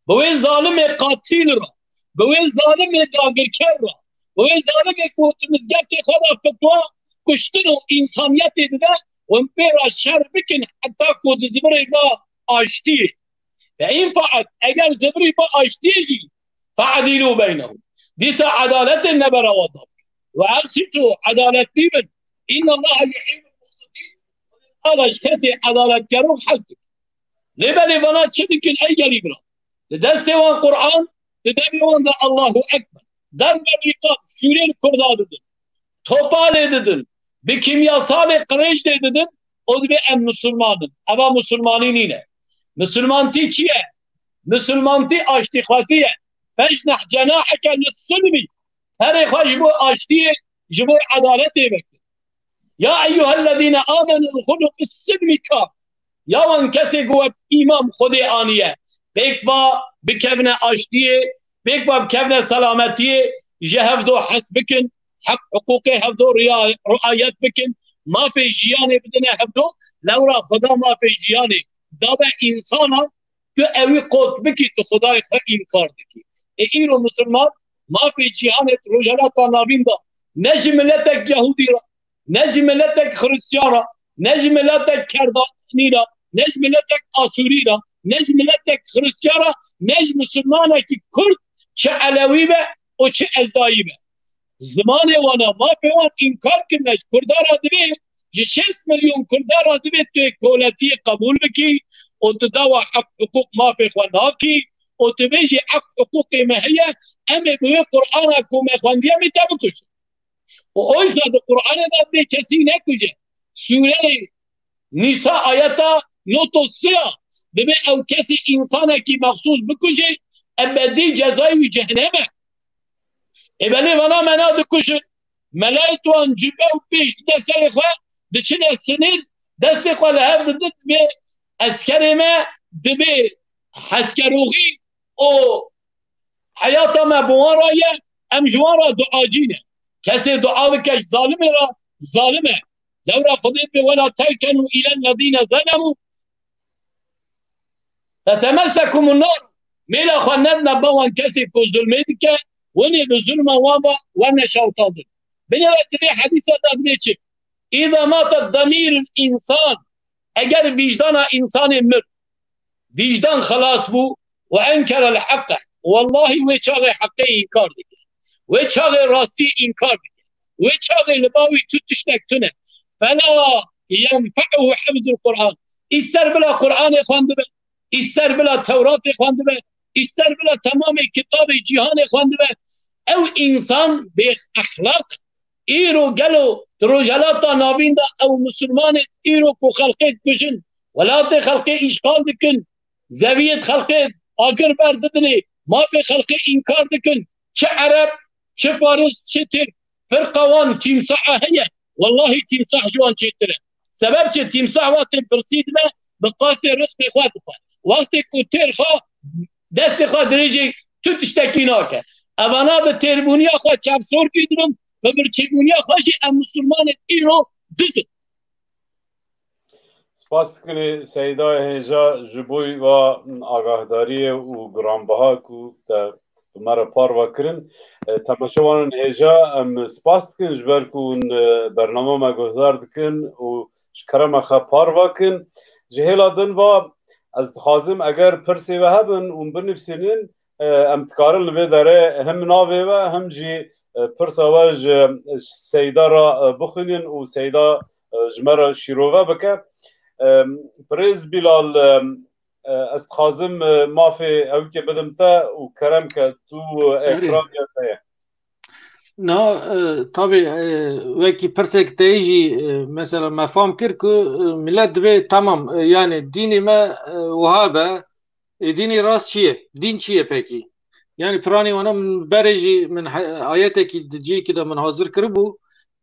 bi wê zalimê qatîl re, bi wê zalimê dagirker re, bi wê zalimê ku di mizgeftê xwe de fetwa kuştin û însaniyetê dide, hûn pê re şer bikin heta ku di zivirê ba aştiyê. Ve in faet, eger zivirî ba aştiyê jî, fe'dîlû beynehum. Dîsa edaletê navbera wan de bikin. Ve eqsitû, edaletlî bin. Innallaha yuhîbul muqsitîn. Allah ji kesê edaletkerok hez dike. Lê belê vana çi dikin ey gelî bira? Di destê wan Qur'an, di devê wan de Allahu Ekber. Derbe rîqab, şûrê li Kurda didin. Topa lê didin. Bi kîmyasalê qirêj lê didin. Û dibê em misilman in. Eva misilmanî nîne. Misilmantî çi ye? Misilmantî aştîxwazî ye. Fecneh cenaheke lissilmî. Perê xwe ji bo aştiyê, ji bo edaletê veke. Ya eyyuhellezîne amenû udxulû fis-silmi kaf. Ya wan kesê ku we îman Xwedê aniye, pêk va bikevine aştiyê, pêk va bikevine selametiyê, ji hevdo hes bikin, heq hiqûqê hevdo riya-, riayet bikin, mafê jiyanê bidine hevdo, lewra Xweda mafê jiyanê dabe însana, tu ewî qot bikî, tu Xwedayê xwe înkar dikî. Ê îro misilman mafê cîhanê di Rojhelata Navîn de ne ji miletek Yahûdî re, ne ji miletek Xiristiyan re, ne ji miletek Kerdanî re, ne ji miletek Asûrî re, ne ji miletek Xiristiyan re, ne ji misilmanekî Kurd, çi Elewî be û çi Ezdayî be. Zimanê wan e, mafê wan înkar kirine. Ji Kurda re divê, ji şêst milyon Kurda re divê tu yê koletiyê qebûl bikî û tu dawa heq, hiqûq, mafê xwe nakî û tu bêjî heq, hiqûqê me heye, em ê bi wê Qur'ana ku me xwendiye, em ê te bikujin. Û oysa di Qur'anê de divê kesî nekuje. Sûreyê Nîsa ayeta nod û sê ya divê ew kesê, însanekî mexsûs bikuje, ebedî cezayê wî cehennem e. Ê belê vana me na dikujin. Melayê wan cube û pêş dide serê xwe, diçine sinîr, destê xwe li hev didin, divê eskerê me, divê heskeroxî û heyata me bi wan re ye, em ji wan re duacî ne. Kesê dua bike ji zalimê re, zalim e. Lewra Xwedê dibê, "Wela terkenû îlellezîne zelemû fetemessekumun nar." Mêla xwe nedine ba wan kesê ku zulmê dike, winê bi zulma wan ve werne şewitandin. Binêre divê hedîsa de dibê çi? "Îza mate demîrul însan." Eger vîjdana însanê mir, vîjdan xelas bû, "we enkerel heqe." Wellahî wê çaxê heqê înkar dike. Wê çaxê rastî înkar dike. Wê çaxê li ba wî tu tiştek tune. "Fela yenfe'uhu hifzul Qur'an." Îster bila Qur'anê xwendibe, îster bila Tewratê xwendibe, îster bila temamê kitabê cîhanê xwendibe. Ew însan bê exlaq e. Îro gelo di Rojhelata Navîn de ew misilmanê îro ku xelkê dikujin, welatê xelkê îşxal dikin, zeviyê xelkê agir ber didinê, mafê xelkê înkar dikin, çi Ereb, çi Faris, çi Tirk, firqa wan tîmsaha heye. Wellahî tîmsah ji wan çêtir e. Sebeb çi? Tîmsah wextê birsî dibe, bi qasê rizqê xwe dixwe. Wextê ku têr xwe, destê xwe dirêjê tu tiştekî nake. Evana bi têrbûniya xwe çavsorkî dibin, bi birçîbûniya xwe jî em misilmanê îro diz in. Spas dikin ê Seydayê hêja ji bo va agahdariyê û giranbiha ku te bi me re parve kirin. E, temaşevanên hêja, em spas dikin ji ber ku hûn, e, bernama me guhdar dikin û ji kerema xwe parve kin. Ji hêla din va ez dixwazim eger pirsê we hebin hûn binivîsînin, e, em dikarin li vê derê him navê we, him jî, e, pirsa we ji, e, Seyda re, e, bixwînin û Seyda, e, ji me re şîrove bike. E, Birêz Bilal, e, e, ez dixwazim, e, mafê ewikê bidim te û kerem ke tu, e, Erê. Ekraniya te ye. Na, e, tabî, e, wekî pirsek te yê jî, e, mesela me fam kir ku, e, millet dibê, tamam, e, yani dînê me, e, wiha be, e, dînê rast çi ye? Dîn çi ye pekî? Yani piranî wana min berê jî min he-, ayetekî di cihekî de min hazir kiribû,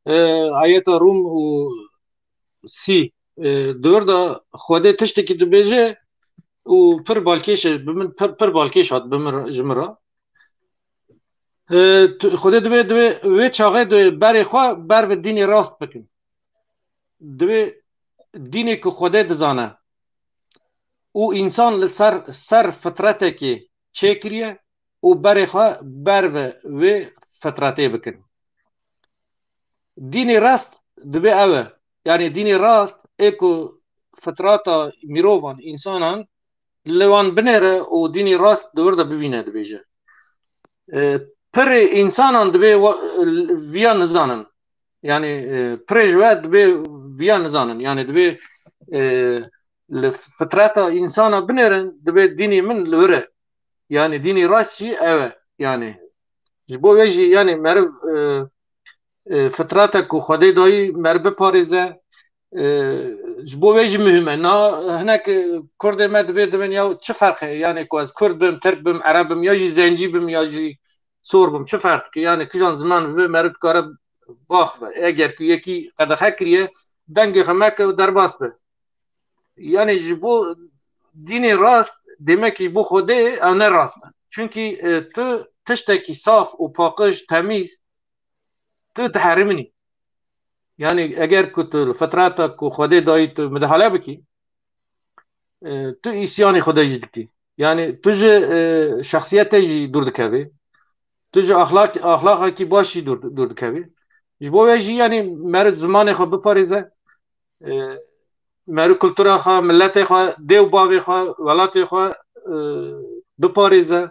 e, ayeta Rûm û sî, e, di wir de Xwedê tiştekî dibêje û pir balkêş e, bi min pir, pir balkêş hat bi min re, ji min re. E, tu, Xwedê dibê, dibê wê çaxê dibê berê xwe ber ve dînê rast bikin. Dibê dînê ku Xwedê dizane û însan li ser, ser fitretekê çêkiriye û berê xwe ber ve wê fitretê bikin. Dînê rast dibê ew e. Yani dînê rast ê ku fitrata mirovan, însanan li wan binêre û dînê rast di wir de bibîne, dibêje. E, pirê însanan dibê wa-, viya nizanin. Yani, e, pirê ji we dibê viya nizanin. Yani dibê, e, li fitreta însana binêrin, dibê dînê min li wir e. Yani dînê rast jî ew e. Yani ji bo wê jî, yani meriv, e, e, fitrete ku Xwedê dayî meriv biparêze, e, ji bo wê jî muhim e. Na hinek, e, Kurdê me dibê dibên ya çi ferq heye? Yani ku ez Kurd bim, Tirk bim, Ereb bim, ya jî zencî bim, ya jî sor bim, çi ferq dike? Yani kijan ziman bibe meriv dikare bax be. Eger ku yekî qedexe kiriye, dengê xwe meke û derbas be. Yani ji bo dînê rast, demek ji bo Xwedê ew ne rast e. Çunkî, e, tu tiştekî saf û paqij, temîz, tu diherimînî. Yani eger ku tu li fitreta ku Xwedê dayî tu midehale bikî, e, tu îsyanê Xwedê jî dikî. Yani tu ji, e, şexsiyetê jî dûr dikevî. Tu ji axlaq-, axlaqekî baş jî dûr, dûr dikevî. Ji bo wê jî yani meriv zimanê xwe biparêze, e, meriv kultura xwe, miletê xwe, dê û bavê xwe, welatê xwe, e, biparêze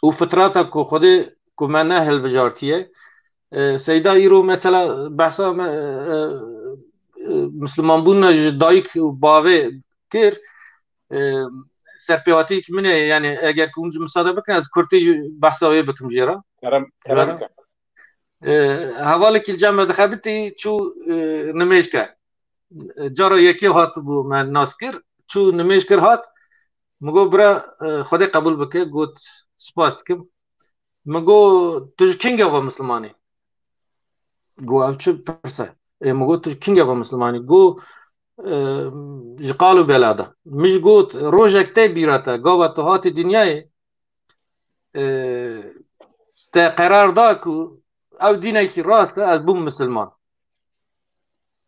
û fitrata ku Xwedê ku me ne hilbijartiye. E, Seyda îro mesela behsa me, e, e, Mislimanbûna ji dayik û bavê kir. E, serpêhatiyek min e, yani eger ku hûn ji min sade bikin, ez kurtî jî behsa wê bikim jê re. Kerem, kerem Jara. ke. E, hevalekî li cem me dixebitî çû, e, nimêj ke. Cara yekê hatibû me nas kir, çû nimêj kir hat. Min got, bira, e, Xwedê qebûl bike, got, spas dikim. Min got, tu ji kînge ve Misliman î? Got, ev çi pirs e? Ê, min got, tu ji kînge ve Misliman î? Got, e, ji qal û bela de. Min jî got, rojek tê bîra te, gava tu hatî dinyayê, e, te qerar da ku ev dînekî rast e, ez bûm Misliman.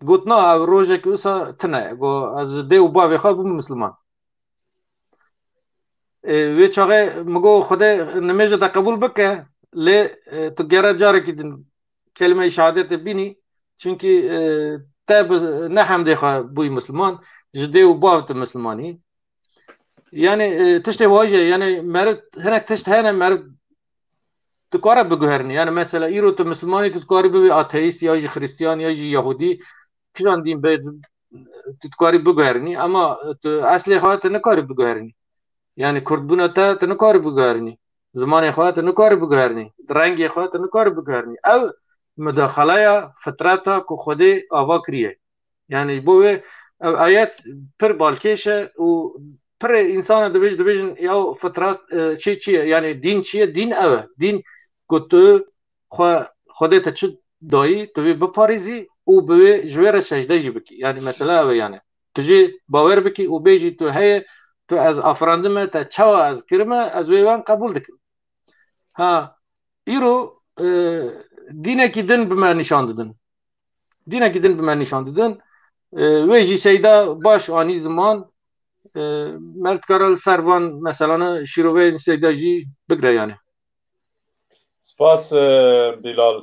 Got, na, ev rojek wisa tune. Got, ez ji dê û bavê xwe bûm Misliman. E, wê çaxê min got, Xwedê nimêja te qebûl bike, lê, e, tu gere carekî din kelîmeya şehadetê bînî, çunkî, e, te bi ne hemdê xwe bûyî Misliman, ji dê û bav tu Misliman î. Yani, e, tiştê wajê, yani meriv, hinek tişt hene meriv dikare biguherînî. Yani mesela îro tu Misliman î, tu dikarî bibî ateîst ya jî Xristiyan ya jî Yahudî, kijan dîn be, tu dikarî biguherînî, ama tu eslê xwe tu nikarî biguherînî. Yani kurdbûna te tu nikarî biguherînî. Zimanê xwe tu nikarî biguherînî. Rengê xwe tu nikarî biguherînî. Ev mudaxaleya fitreta ku Xwedê ava kiriye. Yani ji bo wê ev ayet pir balkêş e û pirê însana dibêj-, dibêjin ya fitrat, e, çi, çi ye? Yani dîn çi ye? Dîn ev e. Dîn ku tu xwe, Xwedê te çi dayî, tu wê biparêzî û bi wê, ji wê re secde jî bikî. Yani mesela ev e yani. Tu jî bawer bikî û bêjî tu heye, tu ez afirandime, te çawa ez kirime, ez wê wan qebûl dikim. Ha, îro, e, dînekî din bi me nîşan didin. Dînekî din bi me nîşan didin. E, wê jî Seyda baş anî ziman, e, me dikare li ser van meselana şîroveyên Seyda jî bigre yani. Spas, e, Bilal.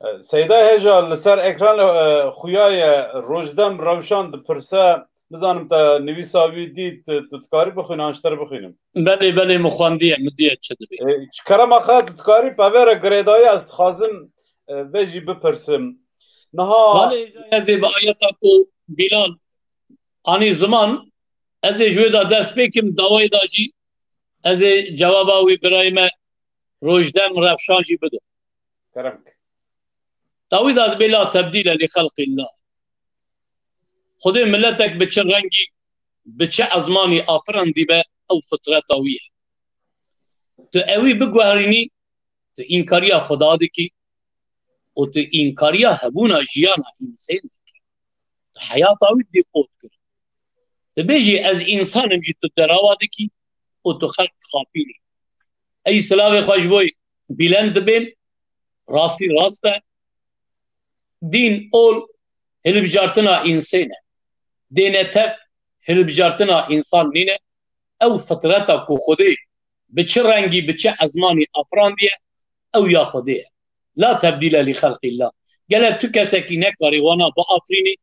E, Seyda Heja li ser ekran, e, xuya ye, Rojdem Rewşan dipirse, nizanim te nivîsa wî dît, tu dikarî bixwînî, an ji te re bixwînim? Belê, belê, min xwendiye, min diye çi dibê. E, ji kerema xwe tu dikarî pevê re girêdayî, ez dixwazim, e, vê jî bipirsim. Niha Belê, ez ê bi ayeta ku Bilal anî ziman, ez ê ji wê de dest pê kim, dawayê de jî ez ê cewaba wî birayê me Rojdem Rewşan jî bidim. Kerem ke. Dawî de dibê la tebdîle li xelqîllah. Xwedê miletek bi çi rengî, bi çi ezmanî afirandîbe, ew fitreta wî ye. Tu ewî biguherînî, tu înkariya Xweda dikî û tu înkariya hebûna jiyana însên dikî. Tu heyata wî dîqo dikir. Tu bêjî, ez însan im jî, tu derawa dikî û tu xelq dixapînî. Ey silavê xwe ji bo Bîlen dibên, rastî rast e. Dîn ol hilbijartina însên e. Dêne tev hilbijartina însan nîne. Ew fitreta ku Xwedê bi çi rengî, bi çi ezmanî afirandiye, ew ya Xwedê ye. La tebdîle li xelqîllah. Gele tu kesekî nekarî wana biafirînî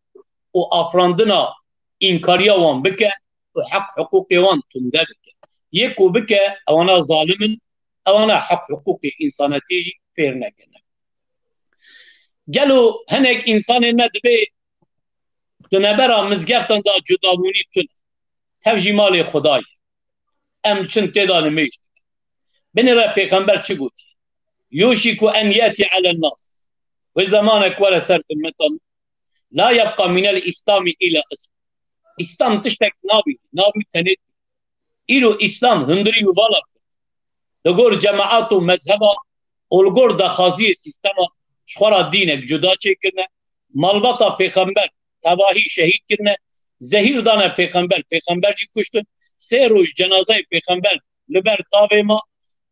û afirandina înkariya wan bike û heq hiqûqê wan tunde bike. Yê ku bike, ewana zalim in, ewana heq hiqûqê însanetiyê jî fêr nekirine. Gelo hinek însanên me dibê di nebera mizgeftan de cudabûnî tune. Tev jî malê Xwedayê. Em çin tê de nimêj dikin. Binêre pêxember çi gotî? Yûşîku en yetî elen nas. Wê zemanek were ser ummeta min. La yebqa minel îslamî îla ism. Îslam tiştek nabî, nabî tenê. Îro Îslam hundirî û vala kir. Li gor cemaat û mezheba û li gor daxwaziyê sîstema ji xwe re dînek cuda çêkirine. Malbata pêxember tevahî şehîd kirine. Zehîr dane pêxember, pêxember jî kuştin. Sê roj cenazeyê pêxember li ber tavê ma.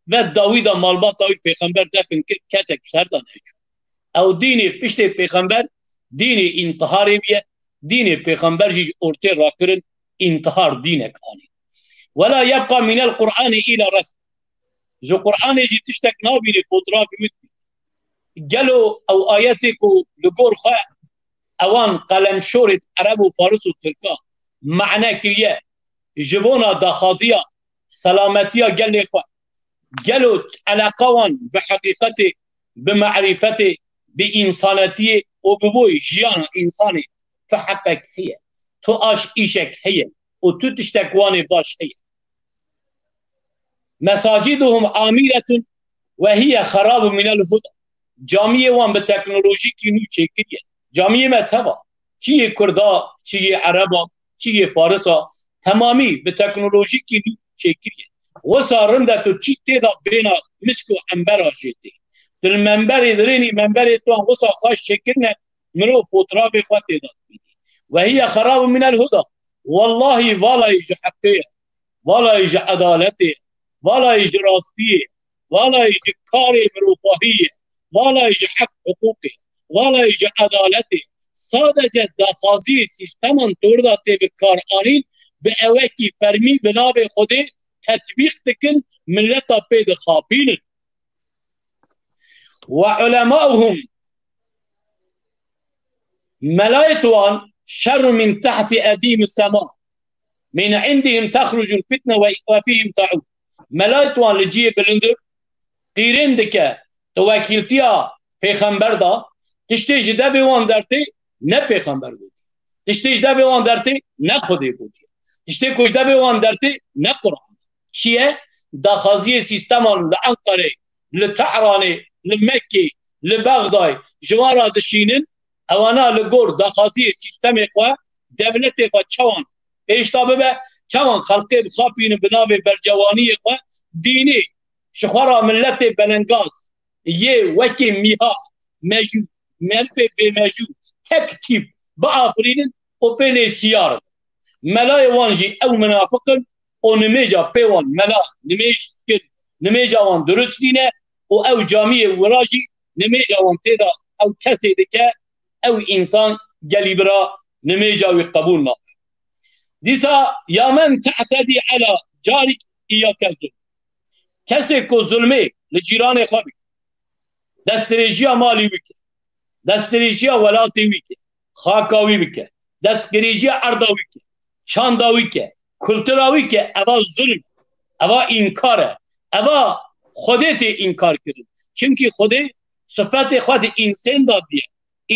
Ve dawî de malbata wî pêxember defin kir, kesek ser de neçû. Ew dînê piştê pêxember Dînê întiharê bûye, dînê pêxember jî ji ortê rakirin, întihar dînek anî. Wela yebqa minel Qur'anê îla res. Ji Qur'anê jî tiştek nabînî fotrafî wî dibî. Gelo ew ayetê ku li gor xwe ewan qelemşorê Ereb û Faris û Tirka mane kiriye, ji bona daxwaziya selametiya gelê xwe, gelo eleqa wan bi heqîqetê, bi merîfetê, bi însanetiyê û bi boy jiyana însanê tu heqek heye, tu aş îşek heye û tu tiştek wanê baş heye. Mesaciduhum amiretun ve hiye xerabun minel huda. Camiyê wan bi teknolojîkî nû çêkiriye. Camiyê me teva, çi yê Kurda, çi yê Ereba, çi yê Farisa, temamî bi teknolojîkî nû çêkiriye. Wisa rind e tu çi tê de bêna misk û embera jê tê. Tu li memberê dirênî, memberê tu an wisa xweş çêkirine, mirov fotrafê xwe tê de dibînî. Ve hiye xerabun minel huda. Wellahî valayî ji heqê ye. Valayî ji edaletê ye. Valayî ji rastiyê ye. Valayî ji karê mirovahî ye. Valayî ji heq hiqûqê ye. Valayî ji edaletê ye. Sadece daxwaziyê sîsteman torda tê bi kar anîn, bi ewekî fermî bi navê Xwedê tetbîq dikin, milleta pê dixapînin. Ve ulemauhum, melayê wan şerru min tehtî edîmi sema. Min indihim texrucul fitne ve, ve fîhim te'ûd. Melayê wan li cihê bilindir qîrên dike, tu wekîltiya pêxember da, tiştê ji devê wan dertê ne pêxember gotî. Tiştê ji devê wan dertê ne Xwedê gotî. Tiştê ku ji devê wan dertê ne Qur'an. Çi ye? Daxwaziyê sîsteman li Enqerê, li Tehranê, li Mekkê, li Bexdayê ji wan re dişînin, ewana li gor daxwaziyê sîstemê xwe, dewletê xwe çawan pêş de bibe, çawan xelkê bixapînin bi navê bercewaniyê xwe, dînê ji xwe re miletê belengaz yê wekî mîha, mejû, merifê bêmejû, tek tîp biafirînin û pê lê siyar bin. Melayê wan jî ew minafiq in û nimêja pê wan mela nimêj dikin, nimêja wan durust nîne û ew camiyê wira jî nimêja wan tê de ew kesê dike, ew însan gelî bira nimêja wî qebûl nake. Dîsa ya men te'tedî ela carîk îyake zulm. Kesê ku zulmê li cîranê xwe bike, destdirêjiya malî wî ke, destdirêjiya welatê wî ke, xaka wî bike, destdirêjiya erda wî ke, çanda wî ke, kultura wî ke, eva zulm, eva înkar e, eva Xwedê tê înkar kirin. Çimkî Xwedê sifetê xwe di însen de diye.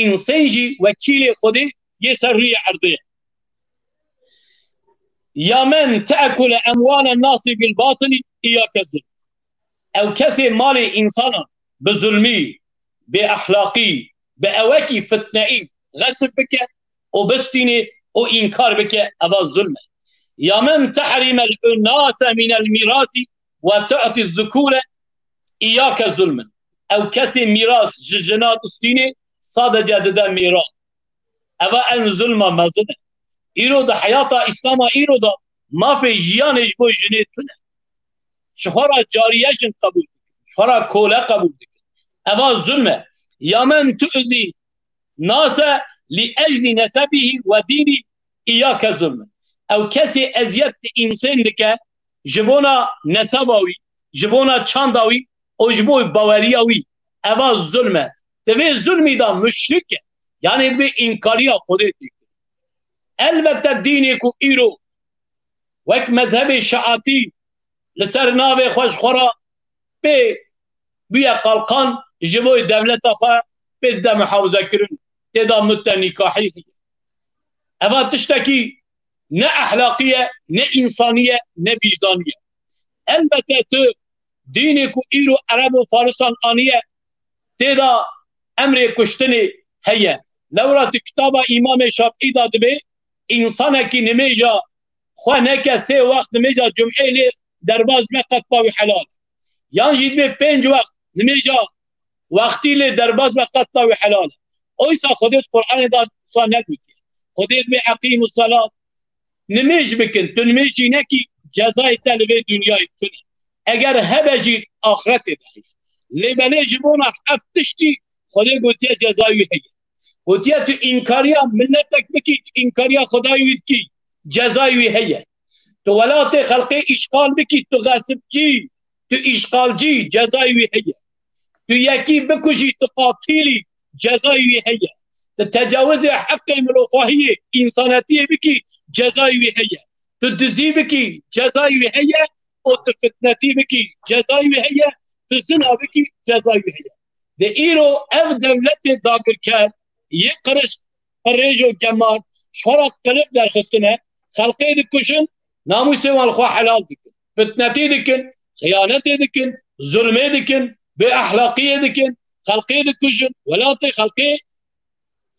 Însen jî wekîlê Xwedê yê ser rûyê erdê ye. Ya men te'kule emwalen nasi bil batili îyake zulm. Ew kesê malê însanan bi zulmî, bê ehlaqî, bi ewekî fitneyî xesib bike û bistînê û înkar bike, eva zulm e. Ya men tehrîmel unase minel mîrasî ve tu'tî zukûre îyake zulmin. Ew kesê mîras ji jina distînê sadece dide mêran. Eva en zulma mezin e. Îro di heyata Îslama îro de mafê jiyanê ji bo jinê tune. Ji xwe re cariye jin qebûl dikin. Ji xwe re kole qebûl dikin. Eva zulm e. Ya men tu'zî nase li eclî nesebihî ve dînî îyake zulmin. Ew kesê eziyet di însen dike, ji bona neseba wî, ji bona çanda wî û ji bo baweriya wî, eva zulm e. Di vê zulmî de muşrik e. Yanî divê înkariya Xwedê tê kirin. Elbette dînê ku îro wek mezhebê şiatî li ser navê xwe ji xwe re pê bûye qalqan, ji bo dewleta xwe pê dide muhafizekirin, tê de mitte nîkahî heye. Eva tiştekî ne ehlaqî ye, ne însanî ye, ne vîcdanî ye. Elbette tu dînê ku îro Ereb û Farisan aniye, tê de emrê kuştinê heye. Lewra tu kitaba Îmamê Şafîî de dibê, însanekî nimêja xwe neke sê wext nimêja cum'ê lê derbaz be qet tawî helal. Yan jî dibê pênc wext nimêja wextî lê derbaz be qet tawî helal. Oysa Xwedê di Qur'anê de wisa negotiye. Xwedê dibê eqîmus salat, nimêj bikin, tu nimêjî nekî cezayê te li vê dinyayê tune. Eger hebe jî axretê de heye. Lê belê ji bona ev tiştî Xwedê gotiye cezayî heye. Gotiye tu înkariya miletek bikî, tu înkariya Xwedayê wî dikî, cezayê wî heye. Tu welatê xelkê îşxal bikî, tu xesibcî, tu îşxalcî, cezayê wî heye. Tu yekî bikujî, tu qatilî, cezayê wî heye. Tu tecawizê heqê mirovahiyê, însanetiyê bikî, cezayê wî heye. Tu dizî bikî, cezayê wî heye. Û tu fitnetî bikî, cezayê wî heye. Tu zina bikî, cezayê wî heye. De îro ev dewletê dagirker yê qirişt, qirêj û gemar, ji xwe re qirix derxistine, xelkê dikujin, namûsê wan li xwe helal dikin. Fitnetî dikin, xiyanetê dikin, zulmê dikin, bêexlaqiyê dikin, xelkê dikujin, welatê xelkê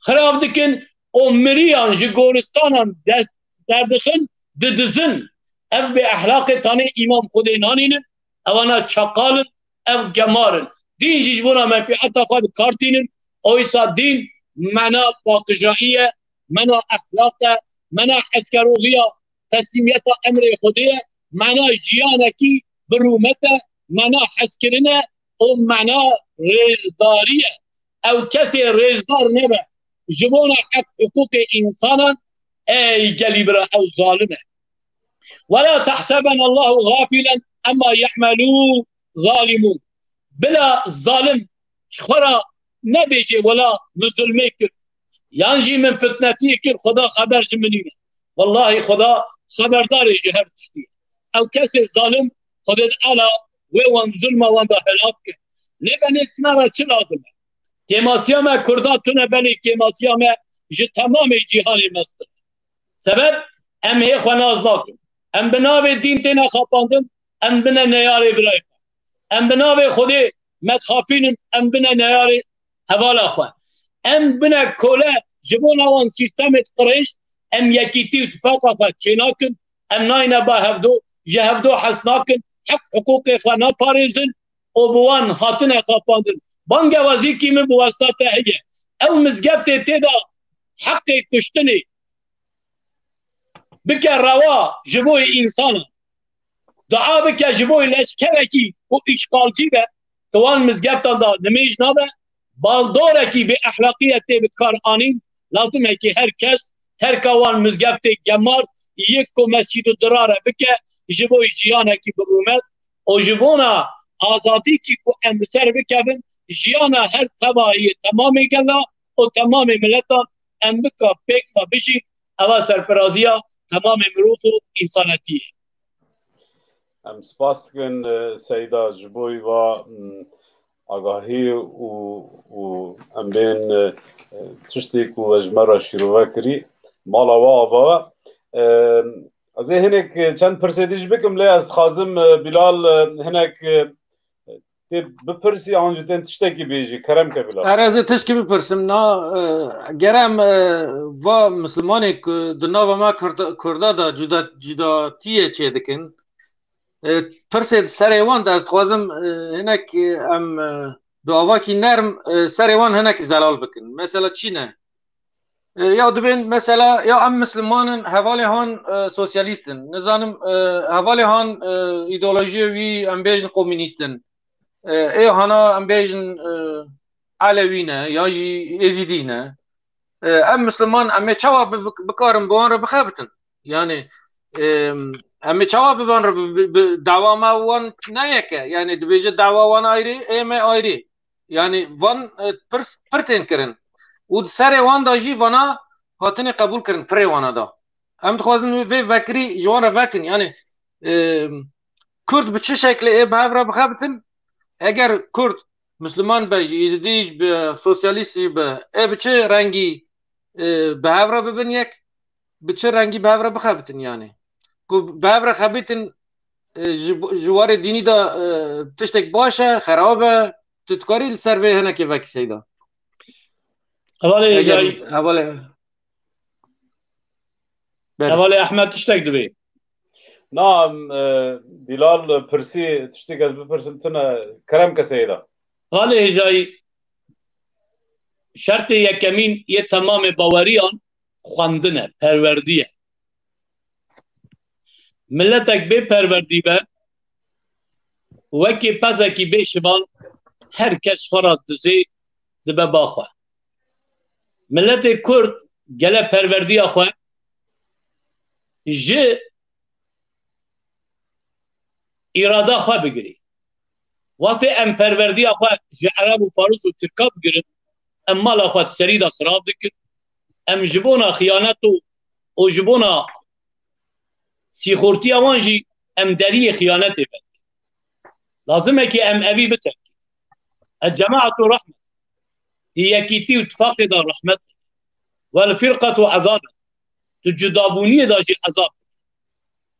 xirab dikin û miriyan ji goristanan dest derdixin, didizin. Ev bêexlaqê tanê îmam Xwedê nanînin, ewana çaqal in, ev gemar in. Dîn jî ji bona menfîeta xwe bi kar tînin. Oysa dîn mena paqijayî ye, mena exlaq e, mena hezkeroxî ye, teslîmiyeta emrê Xwedê ye, mena jiyanekî bi rûmet e, mena hezkirin e û mena rêzdarî ye. Ew kesê rêzdar nebe ji bona heq hiqûqê însanan, ey gelî bira ew zalim e. وَلَا تَحْسَبَنَّ اللّٰهَ غَافِلًا عَمَّا يَعْمَلُ الظَّالِمُونَ. Bila zalim ji xwe re nebêje wela min zulmê kir, yan jî min fitnetiyê kir, Xweda xeber ji min nîne. Wellahî Xweda xeberdar e ji her tiştî. Ew kesê zalim Xwedê Teala wê wan zulma wan da helak ke. Lê belê tune re çi lazim e? Kêmasiya me Kurda tune, belê kêmasiya me ji temamê cîhanê meztir e. Sebeb em hê xwe nas nakin. Em bi navê dîn têne xapandin, em bine neyarê birayê xwe. Em bi navê Xwedê me dixapînin, em bine neyarê hevala xwe. Em bine kole ji bona wan sîstemê diqirêj, em yekîtî û tifaqa xwe çênakin, em nayne ba hevdo, ji hevdo hez nakin, heq hiqûqê xwe naparêzin û bi wan hatine xapandin. Bangewazîkî min bi westa te heye. Ew mizgeftê tê de heqê kuştinê bike rewa ji bo însanan. Dua bike ji bo leşkerekî ku îşxalcî be, di wan mizgeftan de nimêj nabe, baldorekî bêexlaqiyê tê bi kar anîn, lazim e ki her kes terka wan mizgeftê gemar yek ku mescîd û dirare bike, ji bo jiyanekî bi rûmet û ji bona azadîkî ku em bi ser bikevin, jiyana her tevahiyê temamê gela û temamê miletan em bika pêk ve bijîn, eva serfiraziya temamê mirov û însanetiyê. Em spas dikin, e, Seyda, ji bo va, m, agahî û, û em bên, e, e, tiştê ku we ji me re şîrove kirî. Mala we ava we. E, ez ê hinek, e, çend pirsê dî jî bikim, lê ez dixwazim, e, Bilal, e, hinek, e, tê bipirsî an jî tên tiştekî bêjî, kerem ke Bilal. Erê, ez ê tişkî bipirsim. Na, e, gere em, e, va Mislimanê ku di nava me Kurda, Kurda de cuda, cudatiyê çêdikin. E, pirsê di serê wan de ez dixwazim, e, hinek, e, em, e, bi avakî nerm, e, serê wan hinekî zelal bikin. Mesela çi ne? E, ya dibên mesela ya em Misliman in, hevalê han, e, sosyalîst in. Nizanim, e, hevalê han, e, îdeolojiyê wî em bêjin komînîst in. E, ê hana em bêjin, e, Elewî ne ya jî Êzîdî ne. E, em Misliman em ê çawa bi-, bi-, bikarin bi wan re bixebitin? Yani, e, em ê çawa bi van re bi, bi, bi, dawa me wan ne yek e? Yani dibêje dawa wan ayrê, ê me ayrê. Yani van, e, pirs pir tên kirin. Û di serê wan de jî vana hatine qebûl kirin, pirê wana da. Em dixwazin vê vekirî ji wan re vekin. Yani, e, Kurd bi çi şeklê ê bi hev re bixebitin? Eger Kurd Misliman be, ji Êzidî jî be, sosyalîst jî be, ê bi çi rengî, e, bi hev re bibin yek? Bi çi rengî bi hev re bixebitin yani? Ku bi hev re xebîtin, e, ji, ji warê dînî de, e, tiştek baş e, xerab e, tu dikarî li ser vê hinekê vekî Seyda? Hevalê Eger Hêjayî. Hevalê Belê. Hevalê Ehmed tiştek dibê. Na, em, e, Bilal pirsî, tiştek ez bipirsim, tune kerem ke Seyda. Hevalê Hêjayî, şertê yekemîn yê temamê baweriyan xwendin e, perwerdî ye. Miletek bê perwerdî be, wekî pezekî bê şivan, her kes xwe re dizê dibe ba xwe. Miletê Kurd gele perwerdiya xwe ji îrada xwe bigirî. Wextê em perwerdiya xwe ji Ereb û Faris û Tirka bigirin, em mala xwe di serî de xirab dikin. Em ji bona xiyanet û, û ji bona sîxortiya wan jî em deriyê xiyanetê vekin. Lazim e ki em evî bitekin. El cemaetu rahmet. Di yekîtî û tifaqê de rahmet e. Wel firqetu ezab e. Tu cudabûniyê de jî ezab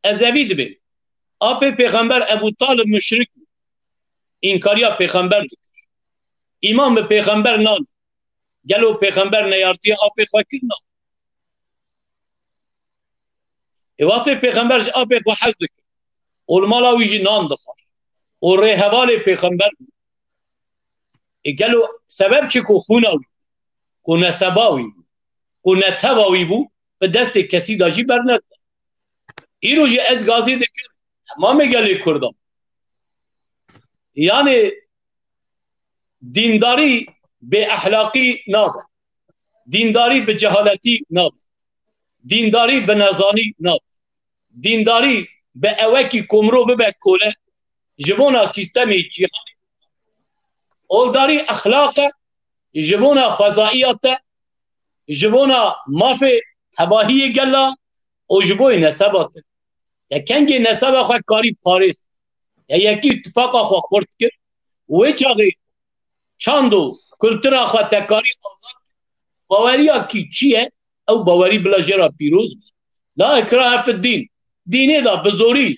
e. Ez evî dibêm. Apê Pêxember Ebu Talib muşrik bû. Înkariya Pêxember dikir. Îman bi Pêxember nan. Gelo Pêxember neyartiye apê xwe kir? Na. Ê wextê Pêxember ji apê xwe hez dikir û li mala wî jî nan dixwar û rêhevalê Pêxember bû. Ê gelo sebeb çi ku xûna wî, ku neseba wî bû, ku neteva wî bû, bi destê kesî de jî bernedide. Îro jî ez gazî dikim, temamê gelê Kurdan. Yanê dîndarî bê ehlaqî nabe. Dîndarî bi cehaletî nabe. Dîndarî bi nezanî nabe. Dîndarî bi ewekî komro bibe kole, ji bona sîstemê cîhanê. Oldarî exlaq e, ji bona xwezaiya te, ji bona mafê tevahiyê gela û ji boyê neseba te. Te kengê neseba xwe karî parêst. Te yekî tifaqa xwe xurt kir. Wê çaxê çand û kultura xwe te karî azad kir. Baweriya kî çi ye? Ew bawerî bila jê re pîroz be. La ikrahe fid dîn. Dînê de bi zorî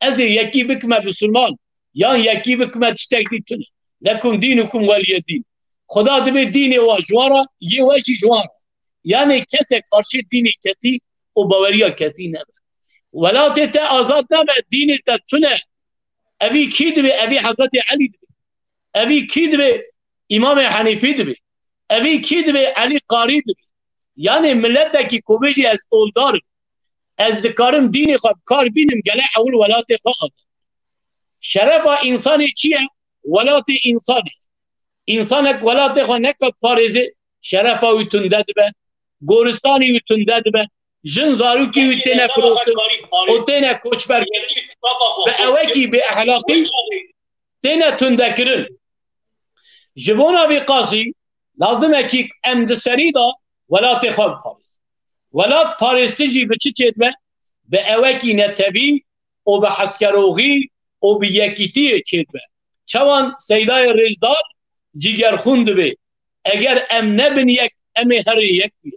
ez ê yekî bikime bisilman, yan yekî bikime tiştek dî tune. Lekum dînukum weliye dîn. Xuda dibê dînê wa ji wan re, yê we jî ji wan re. Yanê kesek qarşê dînê kesî û baweriya kesî nebe. Welatê te azad nebe, dînê te tune. Evî kî dibê? Evî Hezretê Elî dibê. Evî kî dibê? Îmamê Henîfî dibê. Evî kî dibê? Elî Qarî dibê. Yanê miletekî ku bêjî ez oldar im, ez dikarim dînê xwe bi kar bînim, gele ewil welatê xwe azad. Şerefa însanê çi ye? Welatê însanê. Însanek welatê xwe neke parêzê, şerefa wî tunde dibe, goristanî wî tunde dibe, jin zarokî wî têne firotin û têne koçber kirin. Bi ewekî bê ehlaqî têne tundekirin. Ji bona vî qasî lazim e kî em di serî de welatê xwe biparêzin. Welat parêztin jî bi çi çêdibe? Bi ewekî netewî û bi heskeroxî û bi yekîtiyê çêdibe. Çawan Seydayê Rêzdar cîgerxûn dibê. Eger em nebin yek, em ê herê yek bî.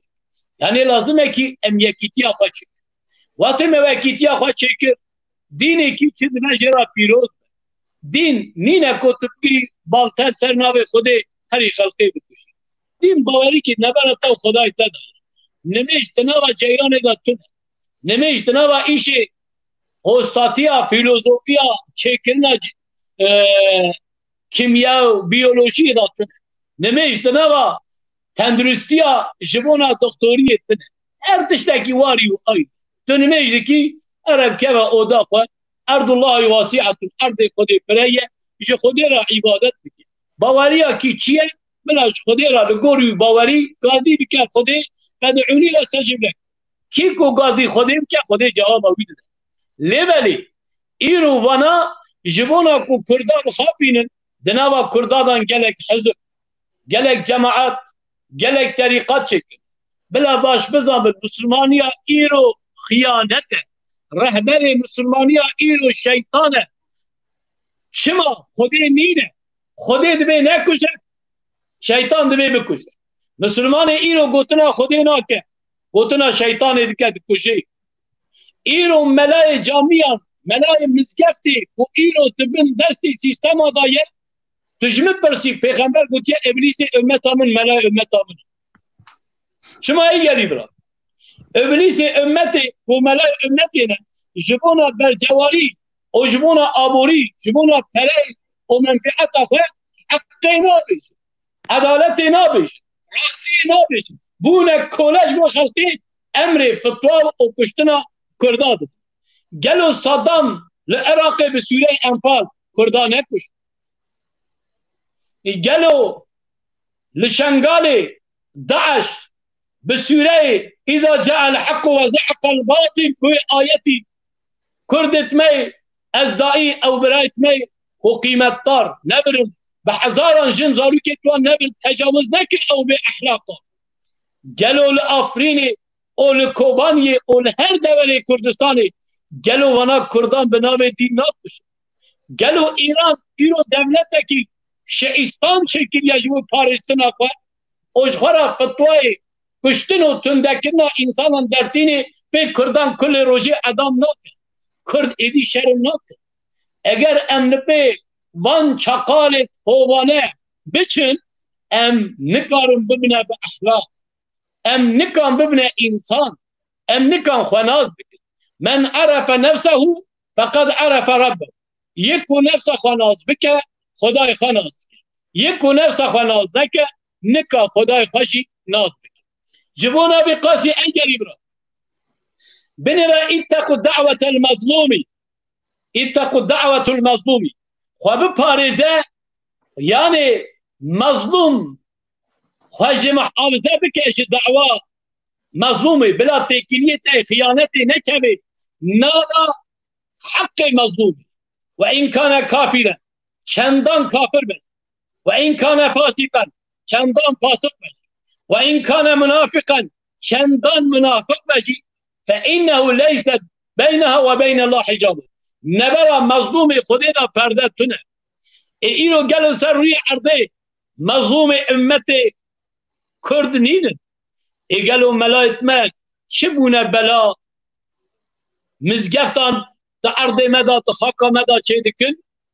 Yanê lazim e kî em yekîtiya xwe çêkin. Wextê me wekîtiya xwe çêkir, dînê kî çi dibe jê re pîroz be. Dîn nîne ku tu bigirî balter ser navê Xwedê herî xelqê bikujî. Dîn bawerî kî nebera te û Xwedayê te de ye. Nimêj di nava ceyranê de tune. Nimêj di nava îşê hostatiya, fîlozofiya, çêkirina c-, e, kîmya û biyolojiyê de tune. Nimêj di nava tenduristiya ji bona doktoriyê tune. Her tiştekî warî û ayî. Tu nimêj dikî, ereb keve oda xwe, Erdullahî wasi'etun, erdê Xwedê pire ye, ji Xwedê re îbadet bike. Baweriya kî çi ye? Bila ji Xwedê re li gor wî bawerî gazî bike Xwedê, fed'ûnî estecib lekum. Kî ku gazî Xwedê bike, Xwedê cewaba wî dide. Lê belê, îro vana ji bona ku Kurda bixapînin, di nava Kurda de gelek hizb, gelek cemaat, gelek terîqat çêkin. Bila baş bizanbin, misilmaniya îro xiyanet e. Rehberê misilmaniya îro şeytan e. Çima? Xwedê nîne. Xwedê dibê nekuje, şeytan dibê bikuje. Misilmanê îro gotina Xwedê nake. Gotina şeytanê dike, dikujê. Îro melayê camiyan, melayê mizgeftê ku îro di bin destê sîstema de ye, tu ji min pirsî, Pêxember gotiye, Îblîsê ummeta min, melayê ummeta min. Çima ê gelî bira? Îblîsê ummetê ku melayê ummetê ne, ji bona bercewarî û ji bona aborî, ji bona perey û menfeeta xwe heqê nabêje, edaletê nabêje, rastiyê nabêje. Bûne kole ji bo xelkê, emrê fitwa û kuştina Kurda didin. Gelo Saddam li Iraqê bi sûreyê Enfal Kurda nekuşt? Gelo li Şengalê, DAIŞ, Bi sûreyê "Îza ca'el heqqu ve zehaqel batîl", bi wê ayetî Kurdêt me, ezdaî ew birayêt me ku qîmetdar nebirin, bi hezaran jin zarokêt wan nebir, tecawiz nekir ew bê ehlaq a. Gelo li Afrînê û li Kobaniyê û li her deverê Kurdistanê gelo vana Kurdan bi navê dîn nakujin? Gelo Îran îro dewletekî şiîstan çêkiriye ji bo parêstina xwe û ji xwe re fetwayê kuştin û tundekirina însanan dertînê pê Kurdan kulê rojê edam nake? Kurd êdî şerm nake? Eger em li pê van çaqalê hovane biçin, em nikarin bibine bi ehlaq. Em nikan bibine însan. Em nikan xwe nas bikin. "Men arefe nefsehu feqad arefe rabbehu." Yek ku nefsa xwe nas bike, Xwedayê xwe nas dike. Yek ku nefsa xwe nas neke, nika Xwedayê xwe jî nas bike. Ji bo navê qasî ey gerî bira. Binêre "Îttequ da'wetel mezlûmî." "Îttequ da'wetul mezlûmî." Xwe biparêze, yanê mezlûm xwe ji mihafize bike ji dawa mezlûmê, bila têkiliyê te xiyanetê nekeve, nada heqê mezlûmê. "Ve in kane kafiren", çendan kafir be. "Ve in kane fasiqen", çendan fasiq be. "Ve in kane munafiqen", çendan munafiq be jî, "fe innehu leyset beyneha ve beynellah hicabun." Nebera mezlûmê Xwedê de perde tune. Ê îro gelo ser rûyê erdê mezlûmê ummetê Kurd nînin? Ê gelo melayêt me çi bûne bela mizgeftan di erdê me de, di xaka me de çêdikin?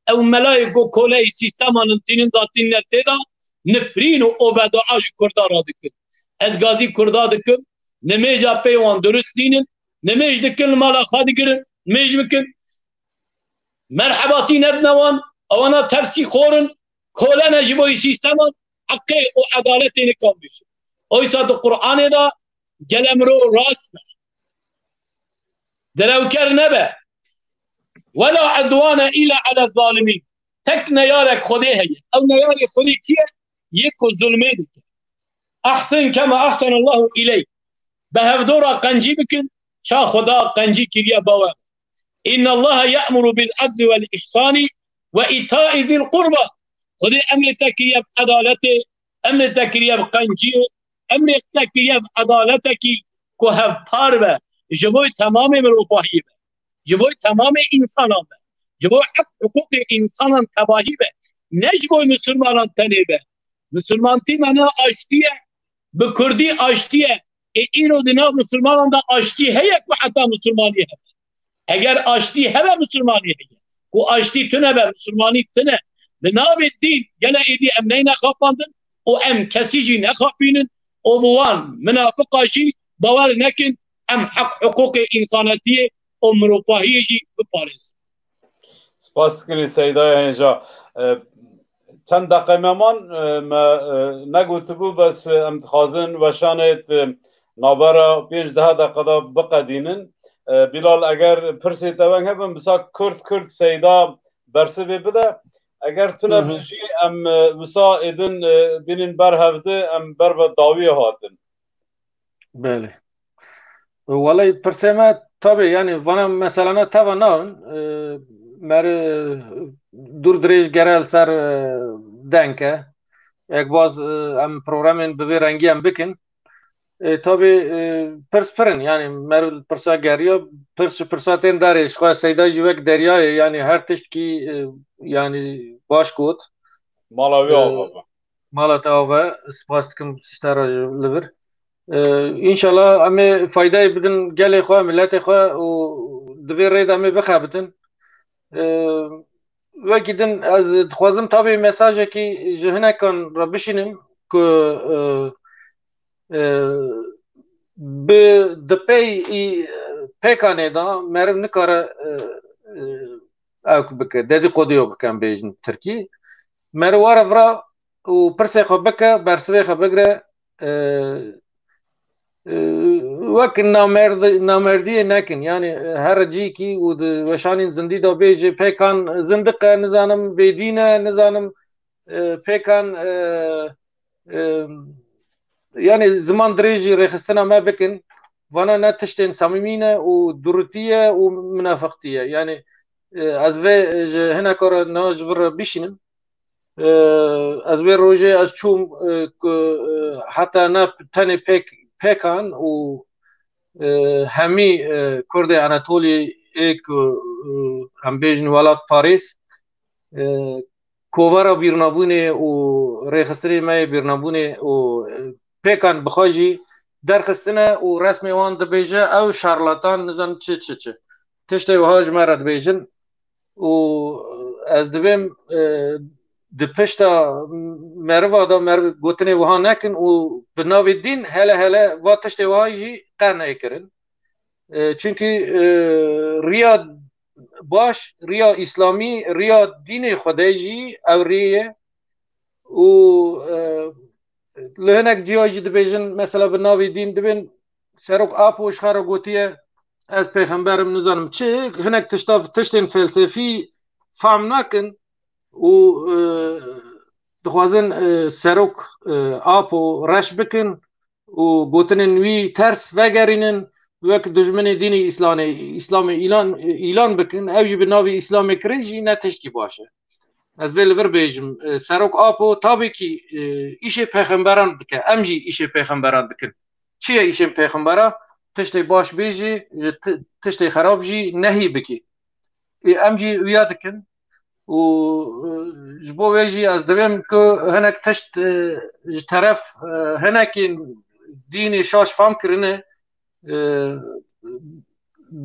Ew melayê ku koleyê sîsteman in tînin da tînine tê de, nifrîn û obedua ji Kurda re dikin. Ez gazî Kurda dikim, nimêja pê wan durust nînin, nimêj dikin li mala xwe digirin, nimêj bikin. Merhebatî nedine wan, ewana tersî xor in, kole ne ji bo sîsteman, heqê û edaletê nikan bêjin. Oysa di Qur'anê de gele mirov rast be. Direwker nebe. "Ve la udwane île ale zalimîn." Tek neyarek Xwedê heye. Ew neyarê Xwedê kî ye? Yek ku zulmê dike. "Ehsin kema ehsenallahu îleyk." Bi hevdora qencî bikin, ça Xweda qencî kiriye bawer. "Innallaha ya'muru bil adli vel ihsani ve ita'i zil qurba." Xwedê emrê te kiriye bi edaletê, emrê te kiriye bi qenciyê, emrê te kiriye bi edaletekî ku hevpar be, ji bo temamê mirovahiyê be, ji bo temamê însanan be, ji bo heq hiqûqê însanan tevahî be, ne ji bo misilmanan tenê be. Misilmantî mana aştî ye, bi kurdî aştî ye. Ê îro di nav misilmanan de aştî heye ku heta misilmanî hebe? Eger aştî hebe, misilmanî heye. Ku aştî tune be, misilmanî tune. Li navê dîn gele êdî em neyne xapandin û em kesî jî nexapînin û bi wan minafiqa jî bawer nekin, em heq hiqûqê însanetiyê û mirovahiyê jî biparêzin. Spas dikin Seydaya Hêja. E, çend deqe me man, e, me, e, negotibû, bes, e, em dixwazin weşanêt, e, navbera pênc deh deqe de biqedînin. E, Bilal, eger pirsê te weng hebin, bisa Kurd Kurd Seyda bersivê bide. Eger tune Hı hı. bin jî em, e, wisa êdin, e, bînin ber hevdi, em ber ve dawiyê hatin. Belê. Welay pirsê me tabi, yani vana meselana teva navin, e, meri dûr dirêj gere li ser, e, denk e. Ek baz, e, em programên bi vê rengî em bikin. E, tabi, e, pirs pir in, yani meri pirsa geriya, pirs ji pirsa tên derê, ji xwe Seyda jî wek deryayê, yani her tiştkî, e, yani baş got. Mala wî E, ava be. Mala te ava, spas dikim ji te re ji li vir. E, înşallah em ê faydayê bidin gelê xwe, miletê xwe û di vê rê de em ê bixebitin. E, wekî din ez dixwazim tabî mesajekî ji hinekan re bişînim ku, e, e, bi di pey î pêkanê de meriv nikare, e, e, ew bike, dedîqodiyo bike em bêjin tirkî. Meriv were vira û pirsê xwe bike, bersivê xwe bigire, e, e, wek namerd-, namerdiyê nekin. Yani, e, her cîkî û di weşanên zindî de bêje, pêkan zindiq e, nizanim bêdîn e, nizanim, e, pêkan, e, e, Yani ziman dirêjî rêxistina me bikin, vana ne tiştên samîmî ne û durûtî ye û minafiqtî ye. Yani, e, ez vê, e, ji hineka re niha ji vir re bişînim. E, ez vê rojê ez çûm, e, ku, e, heta ne tenê pêk, pêkan û, e, hemî, e, Kurdê Anatolî ê ku, e, em bêjin welat parêz, e, kovara bîrnabûnê û rêxistinê me yê bîrnabûnê û, e, pêkan bi xwe jî derxistine û resmê wan dibêje ew şarlatan, nizam çi çi çi. Tiştê wiha ji me re dibêjin û ez dibêm, e, di pişta meriva de meriv gotinê wiha nekin û bi navê dîn hele hele va tiştê wiha jî qe neyê kirin. E, çünkü, e, riya baş, riya îslamî, riya dînê Xwedê jî ew rê ye. Û, e, li hinek ciya jî dibêjin, mesela bi navê dîn dibên, Serok Apo ji xwe re gotiye, ez pêxember im, nizanim çi, hinek tişta, tiştên felsefî fehm nakin û, e, dixwazin, e, Serok, e, Apo reş bikin û gotinên wî ters vegerînin, wek dijminê dînê Îslanê-, Îslamê îlan, îlan bikin, ew jî bi navê Îslamê kirin jî ne tiştî baş e. Ez vê li vir bêjim, e, Serok Apo tabî kî, e, îşê pêxemberan dike, em jî îşê pêxemberan dikin. Çi ye îşên pêxembera? Tiştê baş bêjî, ji ti-, tiştê xerab jî nehî bikî. Ê, em jî wiya dikin û, e, ji bo wê jî ez dibêm ku hinek tişt, e, ji teref, e, hinekî dînê şaş fam kirine, e,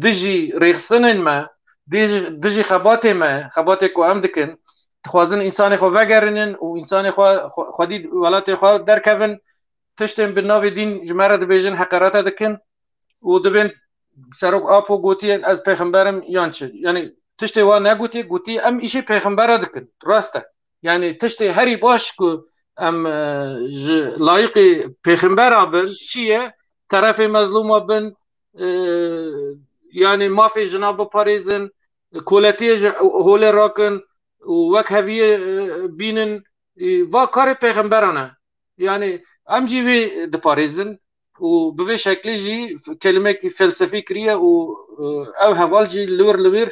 dijî rêxistinên me, dijî, dijî xebatê me, xebatê ku em dikin, dixwazin însanê xwe vegerînin û însanê xwe, xwe, xwedî welatê xwe derkevin, tiştên bi navê dîn ji me re dibêjin, heqerete dikin û dibên Serok Apo gotiye, ez pêxember im yan çi. Yani tiştê wan negotiye, gotiye, em îşê pêxembera dikin. Rast e. Yani tiştê herî baş ku em, e, ji layiqê pêxembera bin, çi ye? Terefê mezlûma bin, e, yani mafê jina biparêzin, koletiyê ji holê rakin û wek heviyê, e, bînin, e, va karê pêxemberan e. Yani em jî wê diparêzin û bi vê şeklê jî kelimekî felsefî kiriye û, e, ew heval jî li wir li wir,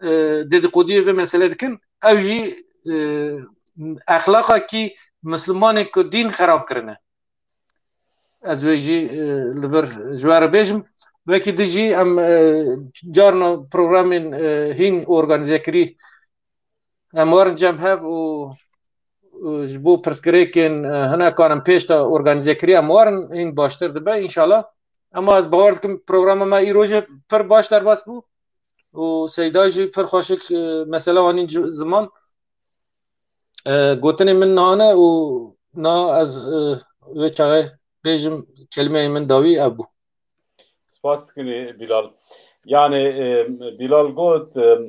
e, dedikodiyê vê mesele dikin. Ew jî, e, exlaqekî Mislimanê ku dîn xerab kirine. Ez wê jî, e, li vir ji we re bêjim. Wekî di jî em, e, carna programên, e, hîn organîze kirî. Em werin cem hev û, û ji bo pirsgirêkên, e, hinekan em pêş de organîze kirî, em werin hîn baştir dibe, înşallah. Ema ez bawer dikim programa me îro jî pir baş derbas bû û Seyda jî pir xweşik, e, mesela anîn ji-, ziman. E, gotinên min nane û na ez, e, vê çaxê bêjim kelimeyên min dawî ev bû. Spas dikin Bilal. Yani, e, Bilal got, e,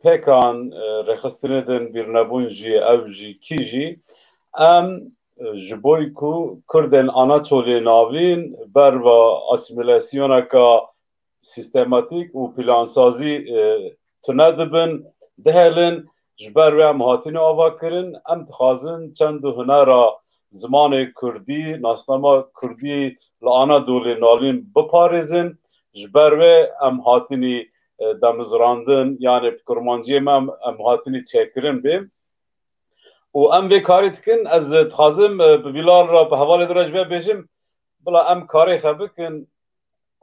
pêkan, e, rêxistinê din bîrnebûn jî, ew jî, kî jî, em, e, ji bo ku Kurdên Anatoliyê Navîn berva asîmîlasyoneka sîstematîk û plansazî, e, tune dibin, dihelin, ji ber wê em hatine ava kirin, em dixwazin çend û hunera zimanê kurdî, nasnama kurdî li Anadolê Navîn biparêzin, ji ber wê em hatinî, e, damezrandin, yani bi kurmanciyê me em, em hatinî çêkirin bê. Û em vê karî dikin, ez dixwazim, e, bi Bilal re, bi hevalê din re ji vê bêjim, bila em karê xwe bikin,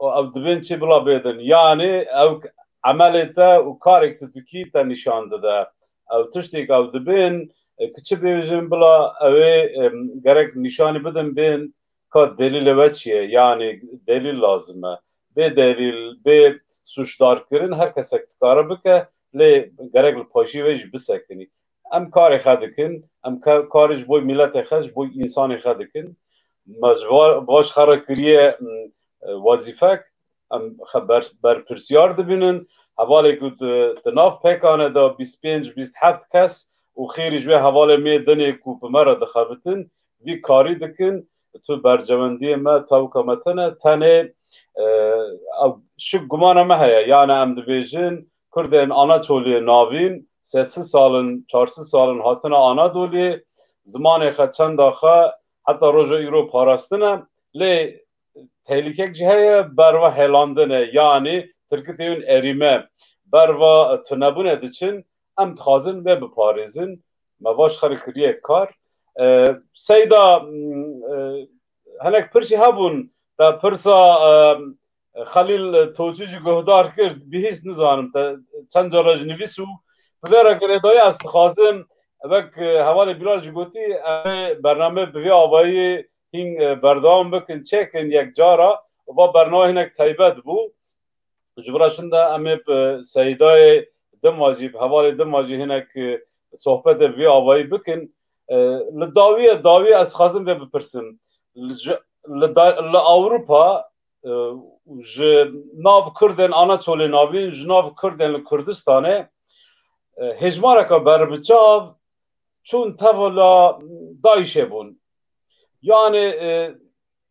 û ew dibên çi bila bêdin. Yani ew emelê te û karek tu dikî te nîşan dide. Ew tiştêk ew dibên, e, ki çi bêjin bila ew ê, em, gerek nîşanî bidin bên ka delîlê we çi ye. Yani delîl lazim e. Bê delîl, bê sûcdarkirin her kesek dikare bike, lê gerek li paşî wê jî bisekinî. Em karê xwe dikin, em ka-, karê ji bo miletê xwe, ji bo însanê xwe dikin. Me ji va-, va ji xwe re kiriye, m, wezîfek, em xwe ber-, berpirsiyar dibînin. Hevalê ku di, di nav pêkane de bîst pênc, bîst heft kes û xêrî ji wê hevalê mê dinê ku bi me re dixebitin, vî karî dikin. Tu bercewendiyê me, tewka me tine, tenê, e, ew şik gumana me heye. Yani em dibêjin, Kurdên Anatoliyê Navîn sê sed salin, çar sed salin hatine Anadoliyê, zimanê xwe, çenda xwe heta roja îro parastine. Lê tehlîkek jî heye, berva hêlandine, yanî tirkî tê hûn erîme, berva tunebûne diçin, em dixwazin vê biparêzin. Me baş xerê kiriye kar. E, Seyda, m, e, hinek pirsî hebûn, te pirsa, e, Xelîl Toçî jî guhdar kir, bihîst nizanim te çend cara ji nivîs û bi vê re girêdayî ez dixwazim, wek, e, hevalê Bilal jî gotî, em ê bername bi vê avayî hîn, e, berdewam bikin, çêkin yek cara, va bername hinek taybet bû. Ji vira şin de em ê bi Seydayê Dimajî, bi hevalê Dimajî hinek, e, sohbetê bi vî avayî bikin. E, li dawiyê, dawiyê ez dixwazim vê bipirsim. Li, ji, li da-, li Ewropa, e, ji nav Kurdên ana çolê navîn, ji nav Kurdên li Kurdistanê, e, hêjmareka berbiçav çûn tevla DAIŞê bûn. Yani, e,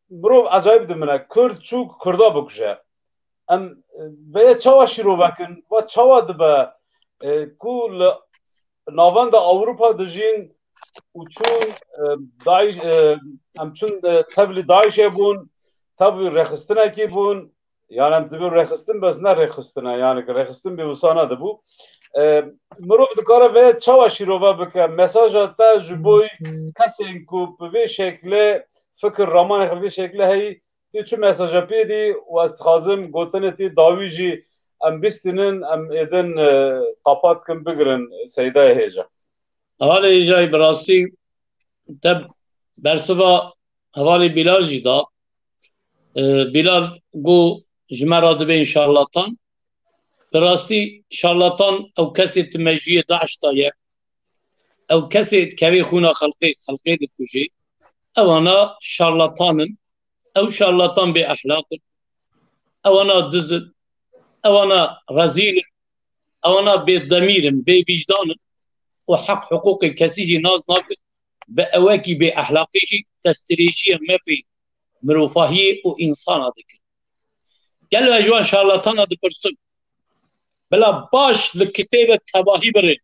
mirov ecayib dimine. Kurd çû Kurda bikuje. Em, e, veye çawa şîrove kin? Va çawa dibe, e, ku li navenda Ewropa dijîn û çûn, e, DAIŞ, e, em çûn, e, tevlî DAIŞê bûn, tevlî rêxistinekî bûn. Yani em dibên rêxistin, bes ne rêxistin e. Yani ki rêxistin bê wisa nedibû. E, mirov dikare vê çawa şîrove bike? Mesaja te ji bo kesên ku bi vê şekle fikir, ramanê xwe vê şekle heyî, tu çi mesaja pê dî û ez dixwazim gotinê tê dawî jî em bistînin, em êdin, e, qapat kin, bigirin Seydayê hêja. Hevalê Hêjayî, bi rastî te bersiva hevalê Bilal jî da. E, Bilal got, ji me re dibên şarlatan. Bi rastî şarlatan ew kesê di mejiyê DAIŞ de ye. Ew kesê dikevê xwîna xelkê, xelkê dikujê. Ewana şarlatan in. Ew şarlatan bê ehlaq in. Ewana diz in. Ewana rezîl in. Ewana bêdemîr in, bêvîcdan in û heq hiqûqê kesî jî nas nakin. Bi ewekî bê ehlaqî jî destdirêjiyê mefê mirovahiyê û însana dikin. Gelo ez ji wan şarlatana dipirsim, bila baş li kitêbe tevahî birê.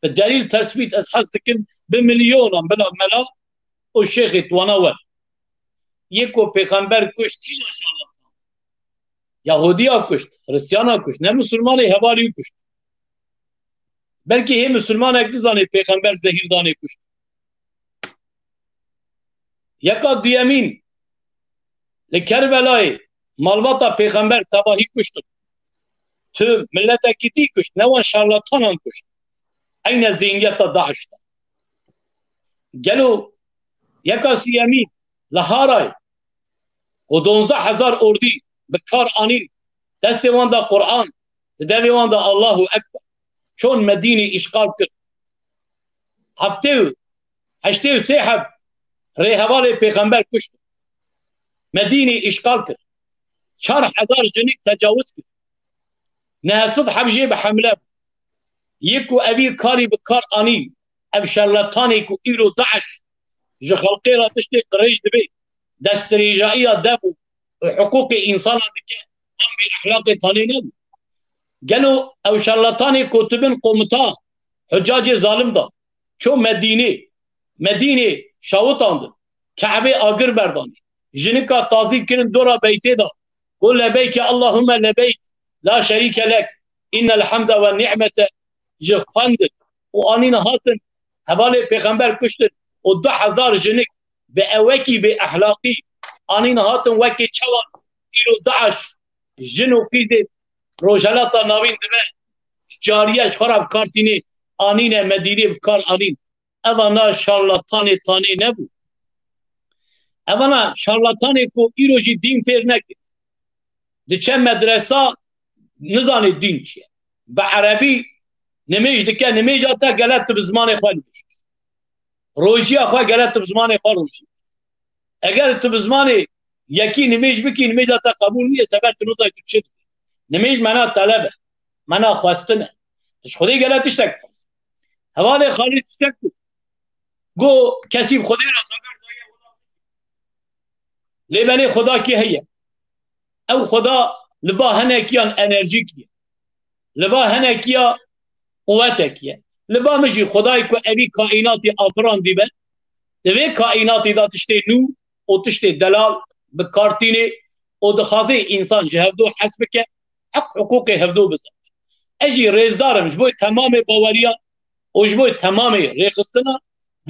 Bi delîl tesbît ez hez dikim bi milyonan bila mela û şêxê di wana we. Yê ku pêxember kuşt kîjan şarlatan? Yahudiya kuşt, Hristiyana kuşt, ne misilmanê hevalî kuşt. Belkî hê misilmanek dizanê pêxember zehîr danê kuşt. Yeka duyemîn, li Kerbelayê malbata pêxember tevahî kuştin. Tu miletekî dî kuşt, ne wan şarlatanan kuşt. Eyne zihniyeta DAIŞ de. Gelo yeka siyemîn li Harayê ku donzdeh hezar ordî bi kar anîn, destê wan da Quran, di devê wan da Allahu Ekber. Çon Medînê îşxal kir. Heftê û, heştê û sê heb rêhevalê pêxember kuştin. Medînê îşxal kir. Çar hezar jinik tecawuz kir. Neh sed heb jê bi hemle bû. Yê ku evî karî bi kar anî, ev şarlatanê ku îro DAIŞ ji xelkê re tiştê qirêj dibê, destdirêjayiya dev û hiqûqê însanan dike, em bê exlaqê tanê nebû. Gelo ew şarlatanê ku tibin qomuta Huccacê zalim da, ço Medînê, Medînê şawitandin, Ke'bê agir berdanê, jinika tazî kirin dora beytê da, got, "Lebeyke Allahümme lebeyk, la şerîke lek, innel hamde ve ni'mete," ji xwendin û anîne hatin, hevalê pêxember kuştin û du hezar jinik bi ewekî bê exlaqî anîne hatin, wekî çawa îro DAIŞ jin û qîzê Rojhelata Navîn dibe, cariye ji xwe re bi kar tînê, anîne Medînê bi kar anîn. Evana şarlatanê tanê nebû. Evana şarlatanê ku îro jî dîn fêr nekir. Diçe medresa, nizanê dîn çi ye. Bi erebî nimêj dike, nimêja te gele tu bi zimanê xwe nimêj. Rojiya xwe gele tu bi zimanê xwe rojî. Eger tu bi zimanê yekî nimêj bikî, nimêja te qebûl nîye, seber tu nizanî tu çi dikî. Nimêj mena teleb e, mena xwestin e. Tu ji Xwedê gele tiştek dixwazî. Hevalê Xalîd tiştek got. Got, kesî bi Xwedê re xeber daye wela. Lê belê Xwedakî heye. Ew Xweda li ba hinekiyan enerjîk ye. Li ba hinekiya quwetek ye. Li ba min jî Xwedayê ku evî kaînatî afirandî be, di vê kaînatî de tiştê nû û tiştê delal bi kar tînê û dixwaze însan ji hevdo hez bike, heq hiqûqê hevdo bizane. Ez jî rêzdar im ji bo temamê baweriyan û ji bo temamê rêxistina,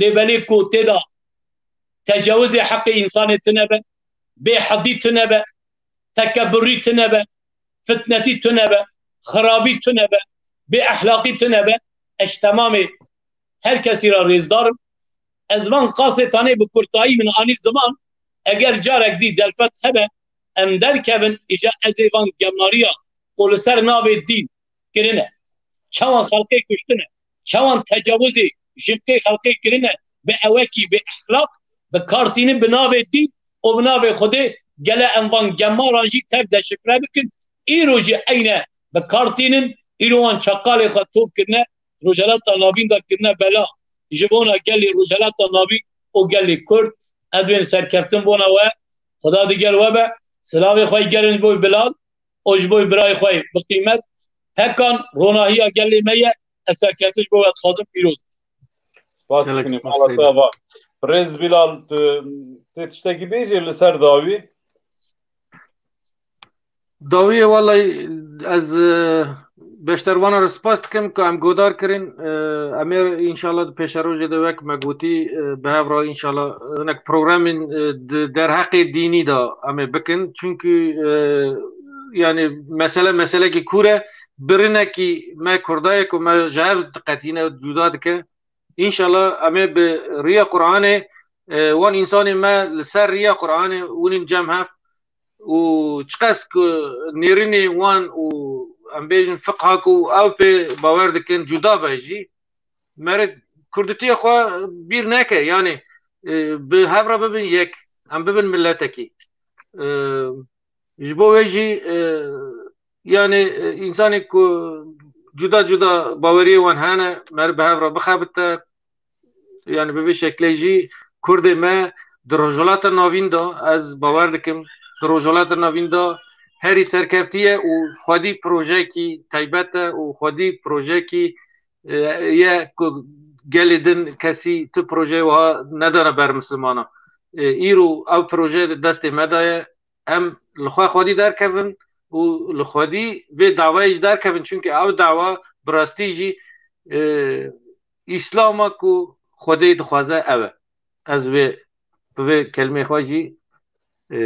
lê belê ku tê de tecawizê heqê însanê tune be, bêhedî tune be, tekeburî tune be, fitnetî tune be, xirabî tune be, bêehlaqî tune be, ez ji temamê her kesî re rêzdar im. Ez van qasê tanê bi kurtayî min anî ziman, eger carek dî derfet hebe, em derkevin, îja ez ê van gemariya ku li ser navê dîn kirine, çawan xelkê kuştine, çawan tecawizê ji qê xelkê kirine, bi ewekî bêexlaq, bi kar tînin bi navê dîn û bi navê Xwedê, gele em van gemaran jî tev deşifre bikin, îro jî eyne bi kar tînin, îro wan çaqalê xwe top kirine, Rojhelata Navîn de kirine bela ji bona gelê Rojhelata Navîn û gelê Kurd. Ez dibêm serkeftin bona we. Xuda digel we be. Silavê xwe yê germ ji bo Bilal û ji bo birayê xwe yê bi qîmet. Pekan ronahiya gelê me ye. Ez serkeftin ji bo we dixwazim, pîroz. Spas Gelek dikim, spas mala Seyda. Te ava. Birêz Bilal, tu, tu tiştekî bêjî li ser dawî? Dawiyê, wellay ez, e, beşdervana re spas dikim ku em godar kirin. E, em ê înşallah di pêşerojê de, wek me gotî, e, bi hev re înşallah hinek programên, e, di derheqê dînî de em ê bikin. Çunkî, e, yani mesele meselekî kûr e. Birinekî me Kurda ye ku me ji hev diqetîne, cuda dike. Înşallah em ê bi riya Qur'anê, e, wan însanên me li ser riya Qur'anê winîn cem hev û çiqas ku nêrînê wan û em bêjin fiqha ku ew pê bawer dikin cuda be jî, mere kurditiya xwe bîr neke, yani, e, bi hev re bibin yek, em bibin miletekî. E, Ji bo wê jî, e, yani, e, însanê ku cuda cuda baweriyê wan hene, mer bi hev re bixebite, yani bi vê şeklê jî Kurdê me di Rojhilata Navîn de, ez bawer dikim, di Rojhilata Navîn de herî serkeftî ye û xwedî projeyekî taybet e û xwedî projeyekî, e, ye ku gelê din kesî tu projeyê wiha nedane ber misilmana. E, îro ew proje di destê me de ye. Em li xwe xwedî derkevin û li xwedî vê dawayê jî derkevin, çunke ew dawa bi rastî jî, e, Îslam e ku Xwedê dixwaze, ew e. Ez vê, bi vê kelmê xwe jî, e,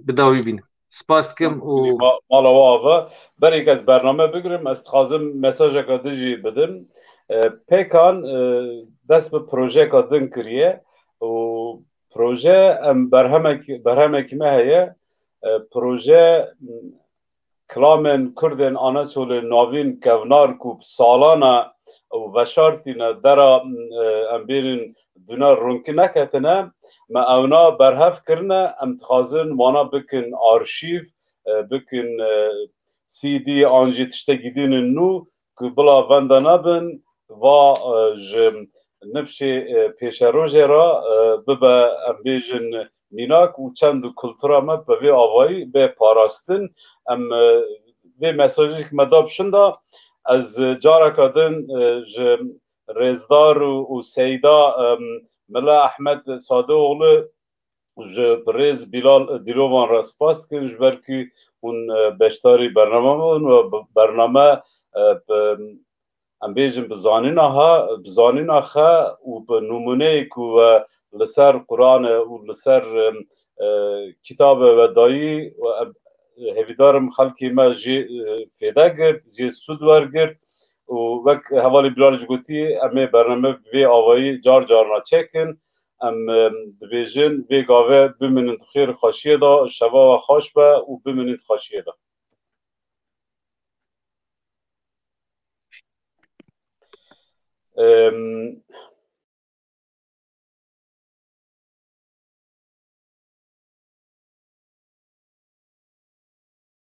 bi dawî bînim. Spas dikim û Ma-, mala we ava. Berê ez bername bigirim, ez dixwazim mesajeka din jî bidim. E, Pêkan, e, dest bi projeyeka din kiriye û proje em berhemek, berhemekî me heye. E, proje, m, kilamên Kurdên Anatolê Navîn kevnar ku bi salan e û veşartîne dera, m, e, em bêrîn dûne rûnkî neketine, me ewna berhev kirine, em dixwazin wana bikin arşîv, e, bikin, e, C D an jî tiştekî dînin nû ku bila venda nebin, va, e, ji nifşê, e, pêşerojê re, e, bibe, em bêjin, mînak û çend û kultura me bi vê avayî bê parastin. Em, e, vê mesajê ku me da bi şinda, ez, e, careka din, e, ji rêzdar û, û Seyda, em, Mela Ehmed Sadeoğlu ji birêz Bilal Dilovan re spas dikin, ji ber ku hûn, e, beşdarî bername bûn û b-, bername, e, bi, em bêjin bi zanîna ha, bi zanîna xe û bi nimûneyê ku we li ser Quran e û li ser, e, e, kitabe we dayî, we, e, hêvîdarim xelkê me jê, e, fêde girt, jê sûd wergirt û wek hevalê Bilal jî gotî, em ê bername bi vê avayî car carna çêkin. Em, em, dibêjin, vê gave bimînin di xêr û xweşiyê de, şeva we xweş be û bimînin di xweşiyê de. Em,